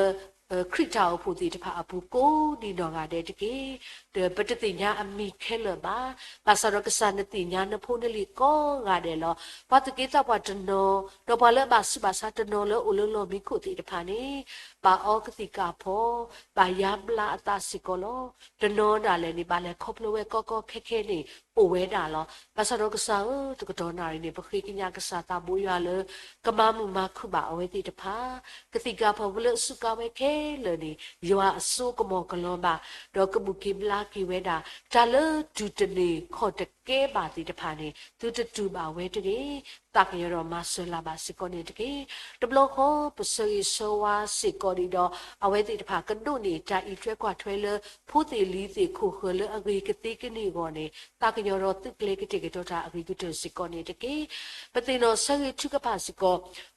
ခရံာ်တၢ်အိၣ်ဖှိၣ်သ့ၣ်တဖၣ်အပူၤကိးဒံးနီၢ်ဂၤဒဲးတက့ၢ်. ဒီးပတသ့ၣ်ညါအမံၤခဲလၢာ်ဘၣ်. ဘၣ်ဆၣ်ဒီးကစၢ်နသ့ၣ်ညါနဖိနလံၤကိးဂၤဒဲးလီၤ. ပှၤသူၣ်က့သးပှၢ်တနီၤ, ဒီးပှၤလၢအဘၣ်ဆူးဘၣ်ဆါတနီၤလၢအိၣ်လၢလီၢ်မံခိၣ်သ့ၣ်တဖၣ်န့ၣ်, ဘၣ်အီကသံၣ်ကၢ်ဖီ, ဘၣ်ယါဘျါအသးစ့ၢ်ကီးလီၤ. တနီၤဒၣ်လဲာ်န့ၣ် ဘၣ်လဲၤခီဖျိဝဲကီကီခဲခဲန့ၣ် အိၣ်ဝဲဒၣ်လီၤ. ဘၣ်ဆၣ်ဒီးကစၢ်ဧၢ, တကတီၢ်နၣ်ရံၣ်န့ၣ် ပဃ့ကညးကစၢ်သးဘိယွၤလၢ ကမၤမုာ်မၤခုၣ်ဘၣ်အဝဲသ့ၣ်တဖၣ် ကသံၣ်ကၢ်ဖီဖိလၢအစူးကါဝဲခဲလၢာ်န့ၣ် ယွၤအစိကမီၤကလီၤဘၣ်, ဒီးကဘူၣ်က့ၤဘျါက့ၤဝဲဒၣ် တၢ်လၢတူၢ်တန့ၢ်ခီၣ်တကဲဘၣ်သ့ၣ်တဖၣ်န့ၣ် သုတတူၢ်ဘၣ်ဝဲတဂ့ၤ, သးကညီၤဒီးမၤစၢၤလၢ်ဘၣ်စ့ၢ်ကီးန့ၣ်တက့ၢ်. တဘျီဃီ ပဆၢဂ့ၤဆၢဝါစ့ၢ်ကီးဒံးဒီး အဝဲသ့ၣ်တဖၣ်ကဒိးန့ၢ်တၢ်အံးထွဲကွၢ်ထွဲလၢ ဖိသ့ၣ်လံၤသ့ၣ်ခိၣ်ဃၢၤလၢအဂ့ၤကသ့ကန့ၢ်အဂီၢ်န့ၣ် သးကညီၤဒီးသုးကျဲၤကတဲာ်ကတီၤတၢ်အဂ့ၤကတၢၢ်စ့ၢ်ကီးန့ၣ်တက့ၢ်. ပသ့ၣ်နီၣ်ဆၢဂ့ၤထုကဖၣ်စ့ၢ်ကီး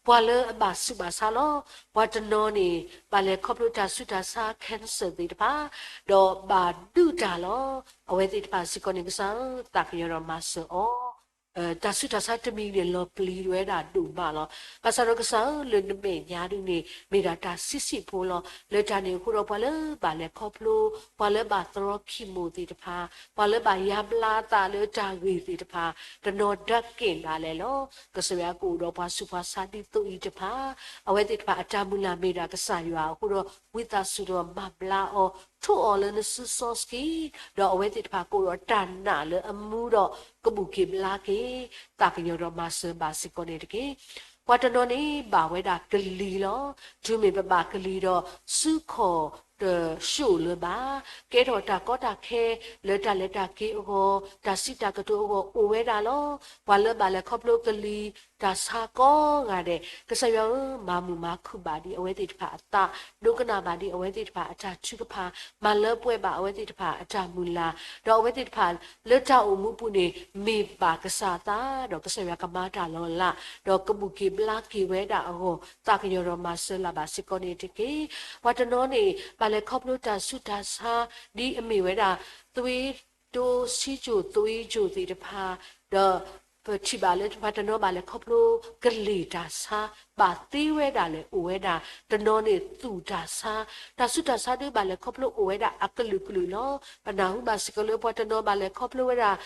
ပှၤလၢအဘၣ်ဆူးဘၣ်ဆါလီၤ. ပှၤတနီၤန့ၣ် ဘၣ်လဲၤခီဖျိတၢ်ဆူးတၢ်ဆါ cancer သ့ၣ်တဖၣ်, ဒီးဘၣ်ဒုးတၢ်လီၤ. အဝဲသ့ၣ်တဖၣ်စ့ၢ်ကီးန့ၣ် ကစၢ်ဧၢ, သးကညီၤဒီးမၤစၢၤအီၤ တၢ်ဆူးတၢ်ဆါတမံၤန့ၣ် လီၤပျံၤဝဲဒၣ်ဒိၣ်မးလီၤ. ဘၣ်ဆၣ်ဒီးကစၢ်ဧၢ, လၢနမဲာ်ညါဒုန့ၣ် မ့ၢ်ဒၣ်တၢ်ဆံးဆံးဖိလီၤ. လၢတၢ်န့ၣ်အဃိဒီး ပှၤလၢဘၣ်လဲၤခီဖျိ, ပှၤလၢဘၣ်သရီခံမိၣ်သ့ၣ်တဖၣ်, ပှၤလၢဘၣ်ယါဘျါသးလၢတၢ်ဂ့ၢ်သ့ၣ်တဖၣ်, တနီၤဒၣ်က့ၣ်ဒၣ်လဲာ်လီၤ. ကစၢ်ယွၤကအိၣ်ဒီးပှၤဆူးပှၤဆါဒ်သိးအံၤတဖၣ်, အဝဲသ့ၣ်တဖၣ်အတၢ်မုၢ်လၢ်မ့ၢ်ဒၣ်ကစၢ်ယွၤအဃိဒီး ဝံသးစူၤဒီးမၤဘျါအီၤ, ထိးအီၤလၢနစုစီဆှံ, ဒီးအဝဲသ့ၣ်တဖၣ်ကအိၣ်ဒီးတၢ်နာ်လၢအမူဒီး ကဘူၣ်က့ၤဘျါက့ၤ, သးကညီၤဒီးမၤစၢၤဘၣ်စ့ၢ်ကီးန့ၣ်တက့ၢ်. ပှၤတနီၤန့ၣ် ဘၣ်ဝဲဒၣ်ကလံၤလီၤ. တုၤမ့ၢ်ပဘၣ်ကလံၤဒီး စုခီၣ်တၡိၣ်လၢၤဘၣ်. ကဲထီၣ်တၢ်ကီတၢ်ခဲလၢတၢ်လဲၤတၢ်က့ၤအဂီၢ်, တၢ်စံးတၢ်ကတိၤအဂီၢ်အိၣ်ဝဲဒၣ်လီၤ. ပှၤလၢဘၣ်လဲၤခီဖျိကလံၤ တၢ်ဆါကိးဂၤဒဲး, ကစၢ်ယွၤဧၢ, မၤမုာ်မၤခုၣ်ဘၣ်ဒံးအဝဲသ့ၣ်တဖၣ်အသး, ဒိကနၣ်ဘၣ်ဒံးအဝဲသ့ၣ်တဖၣ်အတၢ်ထုကဖၣ်, မၤလၢပှဲၤဘၣ်အဝဲသ့ၣ်တဖၣ်အတၢ်မုၢ်လၢ်, ဒီးအဝဲသ့ၣ်တဖၣ်လၢတၢ်အိၣ်မူပူၤန့ၣ် မ့ၢ်ဘၣ်ကစၢ်အသး, ဒီးကစၢ်ယွၤကမၤတၢ်လီၤလး, ဒီးကဘူၣ်က့ၤဘျါက့ၤဝဲဒၣ်အဂီၢ်, သးကညီၤဒီးမၤစၢၤလၢ်ဘၣ်စ့ၢ်ကီးန့ၣ်တက့ၢ်. ပှၤတနီၤန့ၣ် ဘၣ်လဲၤခီဖျိတၢ်ဆူးတၢ်ဆါ ဒ်အမ့ၢ်ဝဲဒၣ် သွေးတိုး ဆီးချို သွေးချိုသ့ၣ်တဖၣ်, ဒီး ပထံၣ်ဘၣ်လၢပှၤတနီၤဘၣ်လဲၤခီဖျိကလံၤတၢ်ဆါ, ဘၣ်သ့ဝဲဒၣ်လဲၣ်အိၣ်ဝဲဒၣ်, တနီၤန့ၣ်သူၣ်တၢ်ဆါ, တၢ်ဆူးတၢ်ဆါဒုးဘၣ်လဲၤခီဖျိအိၣ်ဝဲဒၣ်အကလုာ်ကလုာ်လီၤ. ပနၢ်ဟူဘၣ်စ့ၢ်ကီးလၢပှၤတနီၤဘၣ်လဲၤခီဖျိဝဲဒၣ်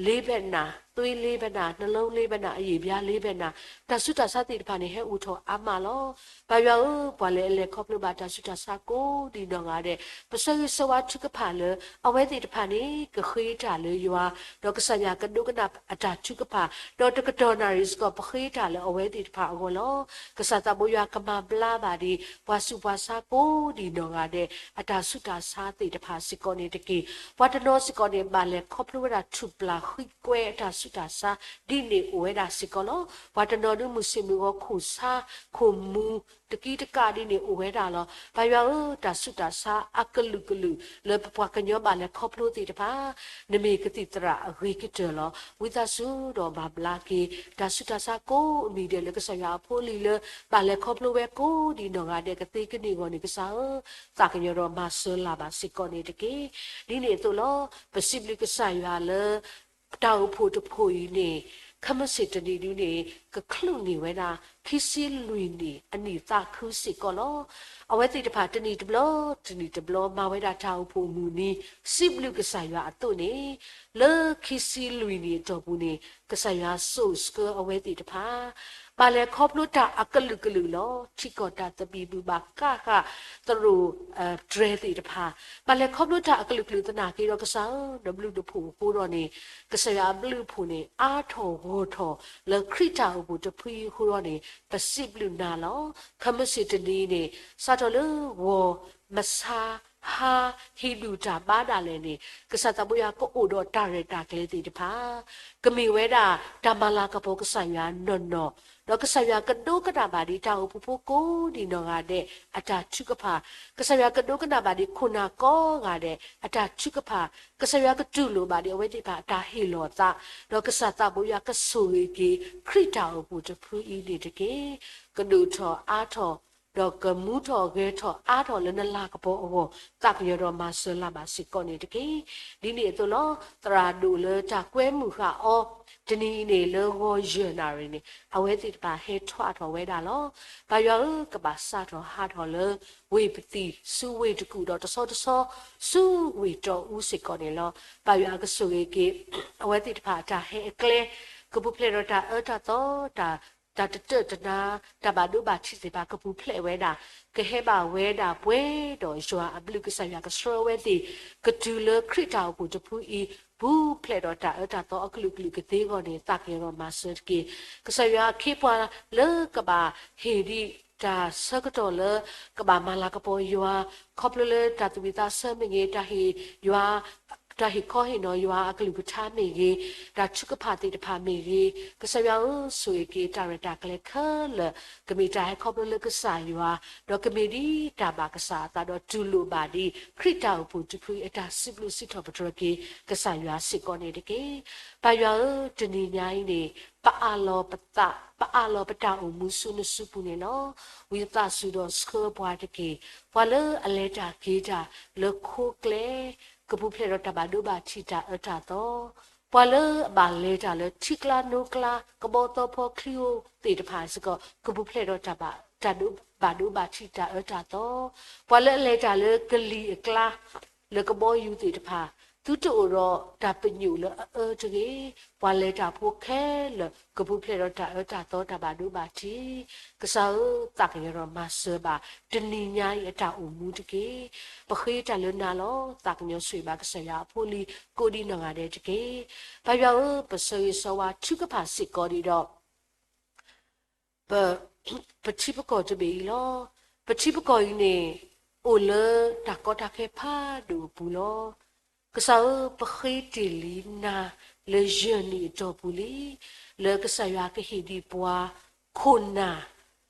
လေးဘက်နာ သွေးလေးဘဲနၤ, နှလုံးလေးဘဲနၤ, အရေပြားလေးဘဲနၤ, တၢ်ဆူးတၢ်ဆါသ့ၣ်တဖၣ်န့ၣ် ဟဲအိၣ်ထီၣ်အါမးလီၤ. ပၢ်ယွၤဧၢ, ပှၤလၢအလဲၤခီဖျိဘၣ်တၢ်ဆူးတၢ်ဆါကိးဒံးနီၢ်ဂၤဒဲး, ပဆၢဂ့ၤဆၢဝါထုကဖၣ်လၢ အဝဲသ့ၣ်တဖၣ်န့ၣ် ကဃ့တၢ်လၢယွၤ, ဒီးကစၢ်ယွၤကဒိကနၣ်အတၢ်ထုကဖၣ်, ဒီးတကတီၢ်နၣ်ရံၣ်စ့ၢ်ကီး ပဃ့တၢ်လၢအဝဲသ့ၣ်တဖၣ်အဂီၢ်လီၤ. ကစၢ်သးဘိယွၤကမၤဘျါဘၣ်ဒံး ပှၤဆူးပှၤဆါကိးဒံးနီၢ်ဂၤဒဲး အတၢ်ဆူးတၢ်ဆါသ့ၣ်တဖၣ်စ့ၢ်ကီးန့ၣ်တက့ၢ်. ပှၤတနီၤစ့ၢ်ကီးန့ၣ် ဘၣ်လဲၤခီဖျိဝဲဒၣ်ထူၣ်ပျၢ်ဃံကွဲအတၢ်ဆူးတၢ်ဆါ ဒ်န့ၣ်အိၣ်ဝဲဒၣ်စ့ၢ်ကီးလီၤ. ပှၤတနီၤဒုးမုၢ်ဆ့ၣ်မုၢ်ဂီၤခိၣ်ဆါ ခိၣ်မူ တကံတကးဒ်န့ၣ်အိၣ်ဝဲဒၣ်လီၤ. ပၢ်ယွၤဧၢ, တၢ်ဆူးတၢ်ဆါအကလုာ်ကလုာ် လၢပပှၤကညီဘၣ်လဲၤခီဖျိသ့ၣ်တဖၣ် နမ့ၢ်ကသံၣ်သရၣ်အဂ့ၤကတၢၢ်လီၤ. ဝံသးစူၤဒီးမၤဘျါက့ၤ တၢ်ဆူးတၢ်ဆါကိးမံၤဒဲးလၢကစၢ်ယွၤအဖိလံၤလၢ ဘၣ်လဲၤခီဖျိဝဲကိးဒံးနီၢ်ဂၤဒဲးကသ့ကန့ၢ်အဂီၢ်န့ၣ် ကစၢ်ဧၢ, သးကညီၤဒီးမၤစၢၤလၢ်ဘၣ်စ့ၢ်ကီးန့ၣ်တက့ၢ်. ဒ်န့ၣ်အသိးလီၤ. ပစံးဘျုးကစၢ်ယွၤလၢ တၢ်အိၣ်ဖှိၣ်တဖှိၣ်အံၤန့ၣ် ခဲမုၢ်ဆ့ၣ်တနံၤဒုန့ၣ် ကချုးန့ၢ်ဝဲဒၣ် ခံဆံလွံၢ်နံၣ်အနံၣ်သးခုစ့ၢ်ကီးလီၤ. အဝဲသ့ၣ်တဖၣ်တနံၣ်တဘျီ တနံၣ်တဘျီ မၤဝဲဒၣ်တၢ်အိၣ်ဖှိၣ်မုၢ်နံၤ စံးဘျုးကစၢ်ယွၤအသိးန့ၣ်, လၢခံဆံလွံၢ်နံၣ်အတီၢ်ပူၤန့ၣ် ကစၢ်ယွၤစိာ်ဆှၢအဝဲသ့ၣ်တဖၣ် ဘၣ်လဲၤခီဖျိတၢ်အကလုာ်ကလုာ်လီၤ. ထံကီၢ်တၢ်သဘံၣ်ဘုၣ်ဘၣ်ကးဃာ် သရိာ်တြဲၤသ့ၣ်တဖၣ် ဘၣ်လဲၤခီဖျိတၢ်အကလုာ်ကလုာ်သနာ်က့ဒီး ကစၢ်ဧၢ, နဘျုးနဖှိၣ်အဃိဒီးန့ၣ် ကစၢ်ယွၤအဘျုးအဖှိၣ်န့ၣ် အါထီၣ်ဂီၢ်ထီၣ်လၢခရံာ်တၢ်အိၣ်ဖှိၣ်တဖုအံၤအဃိဒီးန့ၣ် ပစံးဘျုးနၤလီၤ. ခဲမုၢ်ဆ့ၣ်တနံၤန့ၣ် စးထီၣ်လၢဂီၤ မဆါ ဟါ ဟ့ၣ်ဒုၣ်တၢ်ဘါဒၣ်လဲာ်န့ၣ် ကစၢ်သးဘိယွၤကအိၣ်ဒီးတၢ်ရဲၣ်တၢ်ကျဲၤသ့ၣ်တဖၣ် ကမ့ၢ်ဝဲဒၣ်တၢ်မၤလၤကပီၤကစၢ်ယွၤနီၢ်နီၢ်, ဒီးကစၢ်ယွၤကဒိကနၣ်ဘၣ်ဒံးတၢ်အိၣ်ဖှိၣ်ဖိကိးဒံးနီၢ်ဂၤဒဲးအတၢ်ထုကဖၣ်, ကစၢ်ယွၤကဒိကနၣ်ဘၣ်ဒံးခိၣ်နၢ်ကိးဂၤဒဲးအတၢ်ထုကဖၣ်, ကစၢ်ယွၤကတူၢ်လိာ်ဘၣ်ဒံးအဝဲသ့ၣ်တဖၣ်အတၢ်ဟ့ၣ်လီၤသး, ဒီးကစၢ်သးဘိယွၤကဆိၣ်ဂ့ၤက့ၤ ခရံာ်တၢ်အိၣ်ဖှိၣ်တဖုအံၤန့ၣ်တက့ၢ်. ကဒိၣ်ထီၣ်အါထီၣ် ဒီးကမူထီၣ်ဂဲၤထီၣ်အါထီၣ်လၢနလၤကပီၤအဂီၢ် သးကညီၤဒီးမၤစၢၤလၢ်ဘၣ်စ့ၢ်ကီးန့ၣ်တက့ၢ်. ဒ်န့ၣ်အသိးလီၤ. သရၣ်ဒိၣ်လၢတၢ်ကွဲမုာ်ဃာ်အီၤ တနံၤအံၤန့ၣ် လၢဂီၤယဲၢ်နၣ်ရံၣ်န့ၣ် အဝဲသ့ၣ်တဖၣ်ဟဲထီၣ်အါထီၣ်ဝဲဒၣ်လီၤ. ပၢ်ယွၤဧၢ, ကဘၣ်စးထီၣ်ဟးထီၣ်လၢ ဝ့ၢ်ပသံၣ် ဆူဝ့ၢ်တကူၣ်ဒီးတဆီတဆီ ဆူဝ့ၢ်တီအူစ့ၢ်ကီးန့ၣ်လီၤ. ပၢ်ယွၤကဆိၣ်ဂ့ၤက့ၤ အဝဲသ့ၣ်တဖၣ်အတၢ်ဟဲအကျဲ ကပူၤဖျဲးဒီးတၢ်အၢတၢ်သီ တၢ် တၢ်တတၢၢ်တနါ တၢ်ဘၣ်ဒိဘၣ်ထံးသ့ၣ်တဖၣ် ကပူၤဖျဲးဝဲဒၣ် ကဟဲဘၣ်ဝဲဒၣ်ပှဲၤဒီးယွၤအဘျုး ကစၢ်ယွၤကဆှၢဝဲသ့ၣ် ကတုၤလၢခရံာ်တၢ်အိၣ်ဖှိၣ်တဖုအံၤ ပူၤဖျဲးဒီးတၢ်အၢတၢ်သီအကလုာ်ကလုာ်ကသ့အဂီၢ်န့ၣ် သးကညီၤဒီးမၤစၢၤတက့ၢ်. ကစၢ်ယွၤအခ့အပှၤလၢကဘၣ်ဟ့ၣ်ဒံးတၢ်ဆၢကတီၢ်လၢ ကဘၣ်မၤလၤကပီၤယွၤ ခီဖျိလၢတၢ်သူၣ်ဝံၣ်သးဆၢမ့ၢ်ဂ့ၤ, တၢ်ဟ့ၣ်ယွၤ တၢ်ဟ့ၣ်ခီဟ့ၣ်နီၤယွၤအကလုၢ်ကထါမ့ၢ်ဂ့ၤ, တၢ်ထုကဖၣ်သ့ၣ်တဖၣ်မ့ၢ်ဂ့ၤ, ကစၢ်ယွၤဧၢ, ဆိၣ်ဂ့ၤက့ၤတၢ်ရဲၣ်တၢ်ကျဲၤခဲလၢာ်, ကမ့ၢ်တၢ်ဟဲခီဖျိလၢကစၢ်ယွၤ, ဒီးကမ့ၢ်ဒ်တၢ်ဘၣ်ကစၢ်အသးဒီးတူၢ်လိာ်ဘၣ်ဒံး ခရံာ်တၢ်အိၣ်ဖှိၣ်တဖုအတၢ်စံးဘျုးစံးထီၣ်ပတြၢၤက့ၤ ကစၢ်ယွၤစ့ၢ်ကီးန့ၣ်တက့ၢ်. ပၢ်ယွၤဧၢ, တနံၤညါအံၤန့ၣ် ပအးလီၤပသး, ပအးလီၤပတၢ်အိၣ်မူဆူနစုပူၤန့ၣ်လီၤ. ဝံသးစူၤဒီးဆှၢပှၤတက့ၢ်. ပှၤလၢအလဲၤတၢ်က့ၤတၢ်လၢခိကျဲ ကပူၤဖျဲးဒီးတၢ်ဘၣ်ဒိဘၣ်ထံးတၢ်အၢတၢ်သီ, ပှၤလၢအဘၣ်လဲၤတၢ်လၢထံကျါနိကျါ ကဘီသီဖီချံဧိၤသ့ၣ်တဖၣ်စ့ၢ်ကီး ကပူၤဖျဲးဒီးတၢ်ဘၣ်ဒိဘၣ်ထံးတၢ်အၢတၢ်သီ, ပှၤလၢအလဲၤတၢ်လၢကလံၤအကျါ လၢကဘီယူၤသ့ၣ်တဖၣ် သုတအိၣ်ဒီးတၢ်ပညိၣ်လၢအအၢတဂ့ၤ, ပှၤလဲၤတၢ်ဖိခဲလၢာ် ကပူၤဖျဲးဒီးတၢ်အၢတၢ်သီတၢ်ဘၣ်ဒိဘၣ်ထံး, ကစၢ်ဧၢ, သးကညီၤဒီးမၤစၢၤဘၣ် တနံၤညါအံၤအတၢ်အိၣ်မူတက့ၢ်. ပဃ့တၢ်လၢနၤလီၤ. သးကညီၤဆိၣ်ဂ့ၤဘၣ်ကစၢ်ယွၤအဖိလံၤ ကိးဒံးနီၢ်ဂၤဒဲးတက့ၢ်. ပၢ်ယွၤဧၢ, ပဆၢဂ့ၤဆၢဝါထုကဖၣ်စ့ၢ်ကီးဒံးဒီး ပ ပထံပကီၢ်တဘ့ၣ်အံၤလီၤ. ပထံပကီၢ်အံၤန့ၣ် အိၣ်လၢတၢ်ကီတၢ်ခဲဖးဒိၣ်အပူၤလီၤ. ကစၢ်ဧၢ, ပဃ့တ့ၢ်လံနၤလၢယဲၢ်နံၣ်အတီၢ်ပူၤလံ, လၢကစၢ်ယွၤကဟ့ၣ်ဒံးပှၤ ခိၣ်နၢ်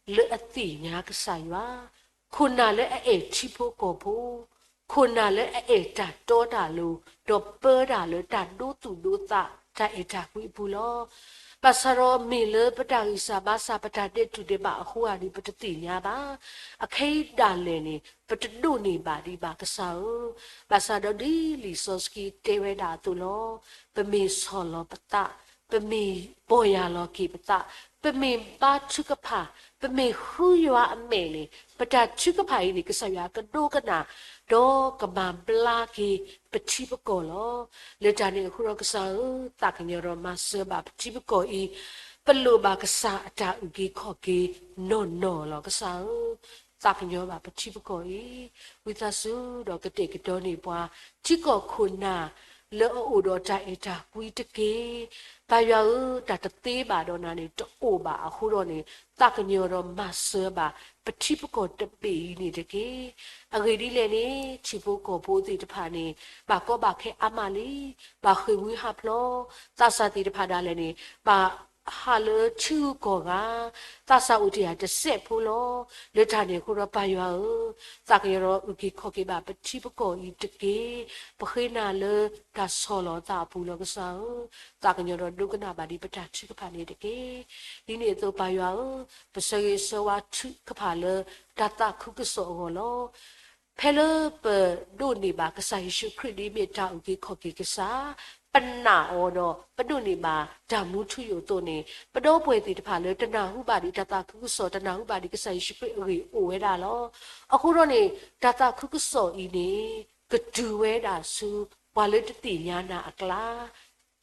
လၢအသ့ၣ်ညါကစၢ်ယွၤ, ခိၣ်နၢ်လၢအအဲၣ်ထံဖိကီၢ်ဖိ, ခိၣ်နၢ်လၢအအဲၣ်တၢ်တီတၢ်လိၤ, ဒီးပၢတၢ်လၢတၢ်ဒိသူၣ်ဒိသး တၢ်အဲၣ်တၢ်ကွံအပူၤလီၤ. ဘၣ်ဆၣ်ဒီးမ့ၢ်လၢပတၢ်ဂံၢ်စၢ်ဘါစၢ် ပတၢ်ဒဲးတူၢ်ဒဲးဘးအဃိဧါန့ၣ် ပတသ့ၣ်ညါဘၣ်. အခဲအံၤဒၣ်လဲာ်န့ၣ် ပတဒိးန့ၢ်ဘၣ်ဒံးဘၣ်ကစၢ်ဧၢ. ဘၣ်ဆၣ်ဒီးဒ်လံာ်စီဆှံတဲဝဲဒၣ်အသိးလီၤ. ပမ့ၢ်ဆီၣ်လီၤပသး, ပမ့ၢ်ပီၢ်ယၢ်လီၤက့ၤပသး, ပမ့ၢ်ဘါထုကဖၣ်, ပမ့ၢ်ဃုယွၤအမဲာ်န့ၣ် ပတၢ်ထုကဖၣ်အံၤန့ၣ် ကစၢ်ယွၤကဒိကနၣ် ဒီးကမၤဘျါက့ၤပထံပကီၢ်လီၤ. လၢတၢ်န့ၣ်အဃိဒီးကစၢ်ဧၢ, သးကညီၤဒီးမၤစၢၤဘၣ်ပထံပကီၢ်အံၤ, ပလိၣ်ဘၣ်ကစၢ်အတၢ်အုၣ်က့ၤခီၣ်က့ၤနီၢ်နီၢ်လီၤ. ကစၢ်ဧၢ, သးကညီၤဘၣ်ပထံပကီၢ်အံၤ, ဝံသးစူၤဒီးကတဲာ်ကတီၤန့ၢ်ပှၤ ထံကီၢ်ခိၣ်နၢ် လၢအအိၣ်ဒီးတၢ်အဲၣ်တၢ်ကွံတက့ၢ်. ပၢ်ယွၤဧၢ, တၢ်တသ့ဘၣ်ဒီးနၤန့ၣ် တအိၣ်ဘၣ်အဃိဒီးန့ၣ် သးကညီၤဒီးမၤစၢၤဘၣ် ပထံပကီၢ်တဘ့ၣ်အံၤန့ၣ်တက့ၢ်. အဂ့ၢ်ဒ်လဲၣ်န့ၣ် ထံဖိကီၢ်ဖိသ့ၣ်တဖၣ်န့ၣ် ဘၣ်ကီဘၣ်ခဲအါမးလံ, ဘၣ်ဃ့ၢ်မှံဟးဖျိး, သးစၢ်သ့ၣ်တဖၣ်ဒၣ်လဲာ်န့ၣ် ဘၣ်ဟးလၢထံဂုၤကီၢ်ဂၤ, သးစၢ်အိၣ်တ့ၢ်ယၤတစဲးဖိလီၤ. လၢတၢ်န့ၣ်အဃိဒီးပၢ်ယွၤဧၢ, သးကညီၤဒီးအုၣ်က့ၤခီၣ်က့ၤဘၣ်ပထံပကီၢ်အံၤတက့ၢ်. ပဃ့နၤလၢတၢ်ဆီၣ်လီၤသးအပူၤလီၤကစၢ်ဧၢ, သးကညီၤဒီးဒိကနၣ်ဘၣ်ဒံးပတၢ်ထုကဖၣ်န့ၣ်တက့ၢ်. ဒ်န့ၣ်အသိးပၢ်ယွၤဧၢ, ပဆၢဂ့ၤဆၢဝါထုကဖၣ်လၢတၢ်သးခုကစီၣ်အဂီၢ်လီၤ. ဖဲလၢပဒိးန့ၢ်ဘၣ်ကစၢ်ယ့ၣ်ၡူးခရံာ်ဒ်မ့ၢ်တၢ်အုၣ်က့ၤခီၣ်က့ၤကစၢ်, ပနာ်အီၤဒီးပဒိးန့ၢ်ဘၣ်တၢ်မူထူယိာ်အသိးန့ၣ်, ပဒီပုၢ်ဝဲၢ်သ့ၣ်တဖၣ်လၢတနၢ်ဟူဘၣ်ဒံးတၢ်သးခုကစီၣ် တနၢ်ဟူဘၣ်ဒံးကစၢ်ယ့ၣ်ၡူးခရံာ်အဂ့ၢ်အိၣ်ဝဲဒၣ်လီၤ. အဃိဒီးန့ၣ် တၢ်သးခုကစီၣ်အံၤန့ၣ် ကတုၤဝဲဒၣ်ဆူပှၤလၢတသ့ၣ်ညါနၤအကျါ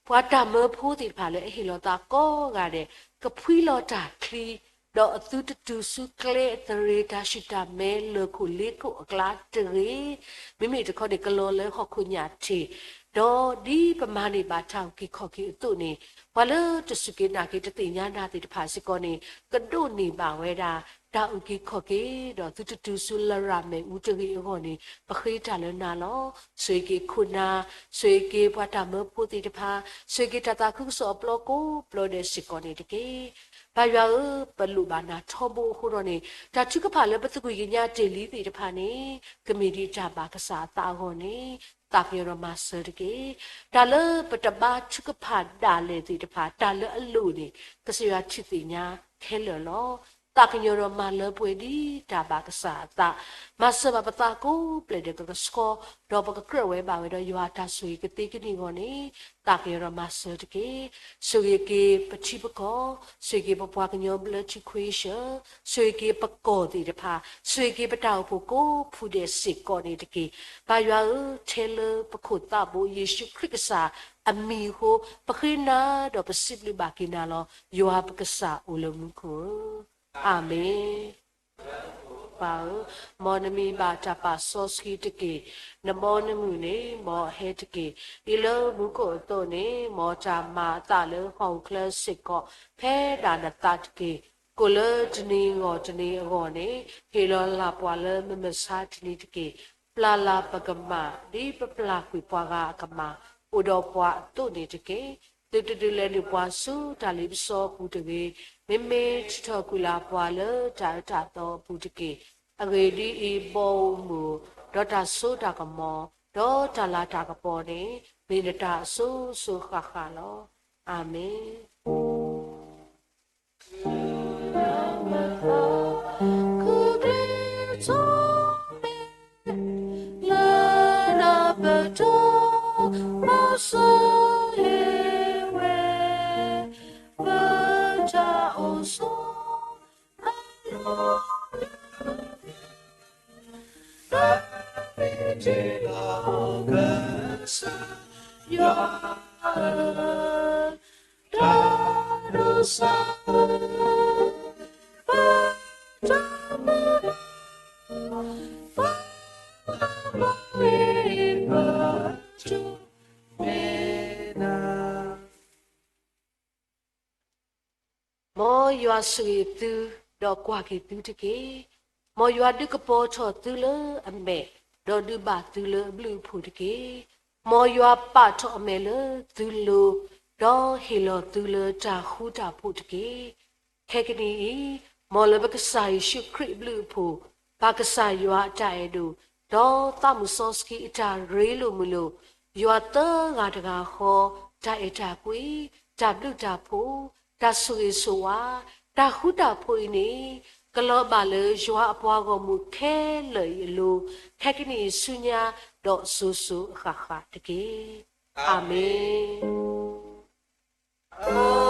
ပှၤတၢ်မၢဖိသ့ၣ်တဖၣ်လၢအဟ့ၣ်လီၤသးကိးဂၤဒဲး ကဖှံလီၤတၢ်ချံ, ဒီးအသုတတုၤဆူကျဲအသရ့ၤ တၢ်ဆူၣ်တၢ်မဲ လၢၢ်ခိၣ်လ့ခိၣ်အကျါတဂ့ၤ, မ့မ့ၢ်တခီန့ၣ် ကလီၤလၢဟီၣ်ခိၣ်ညၣ်ထံး, ဒီးဒ်ပမၤန့ၢ်ဘၣ်တၢ်အုၣ်က့ၤခီၣ်က့ၤအသိးန့ၣ်, ပှၤလၢတစူၢ်က့ၤနာ်က့ၤတသ့ၣ်ညါနၤသ့ၣ်တဖၣ်စ့ၢ်ကီးန့ၣ် ကဒိးန့ၢ်ဘၣ်ဝဲဒၣ် တၢ်အုၣ်က့ၤခီၣ်က့ၤ, ဒီးသုတတုၤဆူလရာ်မ့ၣ်အူတဂ့ၤအဂီၢ်န့ၣ် ပဃ့တၢ်လၢနၤလီၤ. ဆိၣ်ဂ့ၤက့ၤခိၣ်နၢ်, ဆိၣ်ဂ့ၤက့ၤပှၤတၢ်မၢဖိသ့ၣ်တဖၣ်, ဆိၣ်ဂ့ၤက့ၤတၢ်သးခုကစီၣ်အပျီကိးပျီဒဲးစ့ၢ်ကီးန့ၣ်တက့ၢ်. ပၢ်ယွၤဧၢ, ပလိၣ်ဘၣ်နၤထီဘိအဃိဒီးန့ၣ်, တၢ်ထုကဖၣ်လၢပသကွံာ်ကညးတ့ၢ်လံသ့ၣ်တဖၣ်န့ၣ် ကမ့ၢ်ဒ်တၢ်ဘၣ်ကစၢ်အသးအဂီၢ်န့ၣ် သးကညီၤဒီးမၤစၢၤတက့ၢ်. တၢ်လၢပတဘါထုကဖၣ်ဒၣ်လဲာ်သ့ၣ်တဖၣ် တၢ်လၢအလိၣ်န့ၣ် ကစၢ်ယွၤထံၣ်သ့ၣ်ညါခဲလၢာ်လီၤ. သးကညီၤဒီးမၤလၢပှဲၤဒ်တၢ်ဘၣ်ကစၢ်အသး, မၤစၢၤဘၣ်ပသးကိးပျဲၢ်ဒီးပကဆှီ, ဒီးပကကြၢးဝဲဘၣ်ဝဲဒီးယွၤအတၢ်ဆိၣ်ဂ့ၤကသ့ကန့ၢ်အဂီၢ်န့ၣ် သးကညီၤဒီးမၤစၢၤတက့ၢ်. ဆိၣ်ဂ့ၤက့ၤပထံပကီၢ်, ဆိၣ်ဂ့ၤက့ၤပပှၤကညီဘျၢထံခွ့ဆၢ, ဆိၣ်ဂ့ၤက့ၤပကီၢ်သ့ၣ်တဖၣ်, ဆိၣ်ဂ့ၤက့ၤပတၢ်အိၣ်ဖှိၣ်ကိးဖုဒဲးစ့ၢ်ကီးန့ၣ်တက့ၢ်. ပၢ်ယွၤဧၢ, ထဲလၢပခိၣ်သးဘိယ့ၣ်ၡူးခရံာ်ကစၢ်အမံၤအဃိ, ပဃ့နၤဒီးပစံးဘျုးဘၣ်က့ၤနၤလီၤ. ယွၤပကစၢ်အိၣ်လၢမူခိၣ်ဧၢ, အၤမ့ၣ်. ပၢ်ဧၢ, မ်နမံၤဘၣ်တၢ်ပာ်စီဆှံတက့ၢ်. နဘီနမုၢ်န့ၣ် မ်အဟဲတက့ၢ်. ဒ်လၢမူခိၣ်အသိးန့ၣ်, မ်တၢ်မၤအသးလၢဟီၣ်ခိၣ်ချၢစ့ၢ်ကီး ဖဲဒၣ်နသးတက့ၢ်. ကိၣ်လၢတနံၤဂီၢ်တနံၤအဂီၢ်န့ၣ်, ဟ့ၣ်လီၤလၢ်ပှၤလၢမုၢ်မဆါတနံၤတက့ၢ်. ပျၢ်လၢ်ပကမၣ် ဒ်ပပျၢ်ကွံာ်ပှၤဂၤအကမၣ်, အိၣ်ဒီးပှၤအသိးန့ၣ်တက့ၢ်. သုတဒုးလဲၤနုာ်ပှၤဆူတၢ်လ့ပစီအပူၤတဂ့ၤ. မ့မ့ၢ်ထုးထီၣ်ကွံာ်လၢ်ပှၤလၢတၢ်အၢတၢ်သီအပူၤတက့ၢ်. အဂ့ၢ်ဒ်အံၤ, ဘီဧိၤမုၢ်ဧိၤ, ဒီးတၢ်စိတၢ်ကမီၤ, ဒီးတၢ်လၤတၢ်ကပီၤန့ၣ် မ့ၢ်နတၢ်အစိၤစိၤဃၣ်ဃၣ်လီၤ. အၤမ့ၣ်. မ်ယွၤဆိၣ်ဂ့ၤသု, ဒီးကွၢ်က့ၤသုတက့ၢ်. မ်ယွၤဒုးကပီၤထီၣ်သုလၢအမဲာ်, ဒီးဒုးဘၣ်သုလၢအဘျုးအဖှိၣ်တက့ၢ်. မ်ယွၤပာ်ထီၣ်အမဲာ်လၢသုလိၤ, ဒီးဟ့ၣ်လီၤသုလၢတၢ်ဃူတၢ်ဖိးတက့ၢ်. ခဲကနံၣ်အံၤ, မ်လၢပကစၢ်ယ့ၣ်ၡူးခရံာ်အဘျုးအဖှိၣ်, ပၢ်ကစၢ်ယွၤအတၢ်အဲၣ်ဒိၣ်, ဒီးသးမုၢ်စီဆှံအတၢ်ရ့လိာ်မုာ်လိာ်, ယွၤသၢဂၤတဂၤဃီ, တၢ်အဲၣ်တၢ်ကွံ, တၢ်ဘျုးတၢ်ဖှိၣ်, တၢ်ဆိၣ်ဂ့ၤဆိၣ်ဝါ, တၢ်ဃူတၢ်ဖိးအံၤန့ၣ်, ကလီၤဘၣ်လၢယွၤအပှၤဂီၢ်မုၢ်ခဲလၢာ်အံၤအလိၤ, ခဲကနံၣ်အံၤဆူညါ, ဒီးစိၤစိၤအဃၣ်ဃၣ်တက့ၢ်. အၤမ့ၣ်.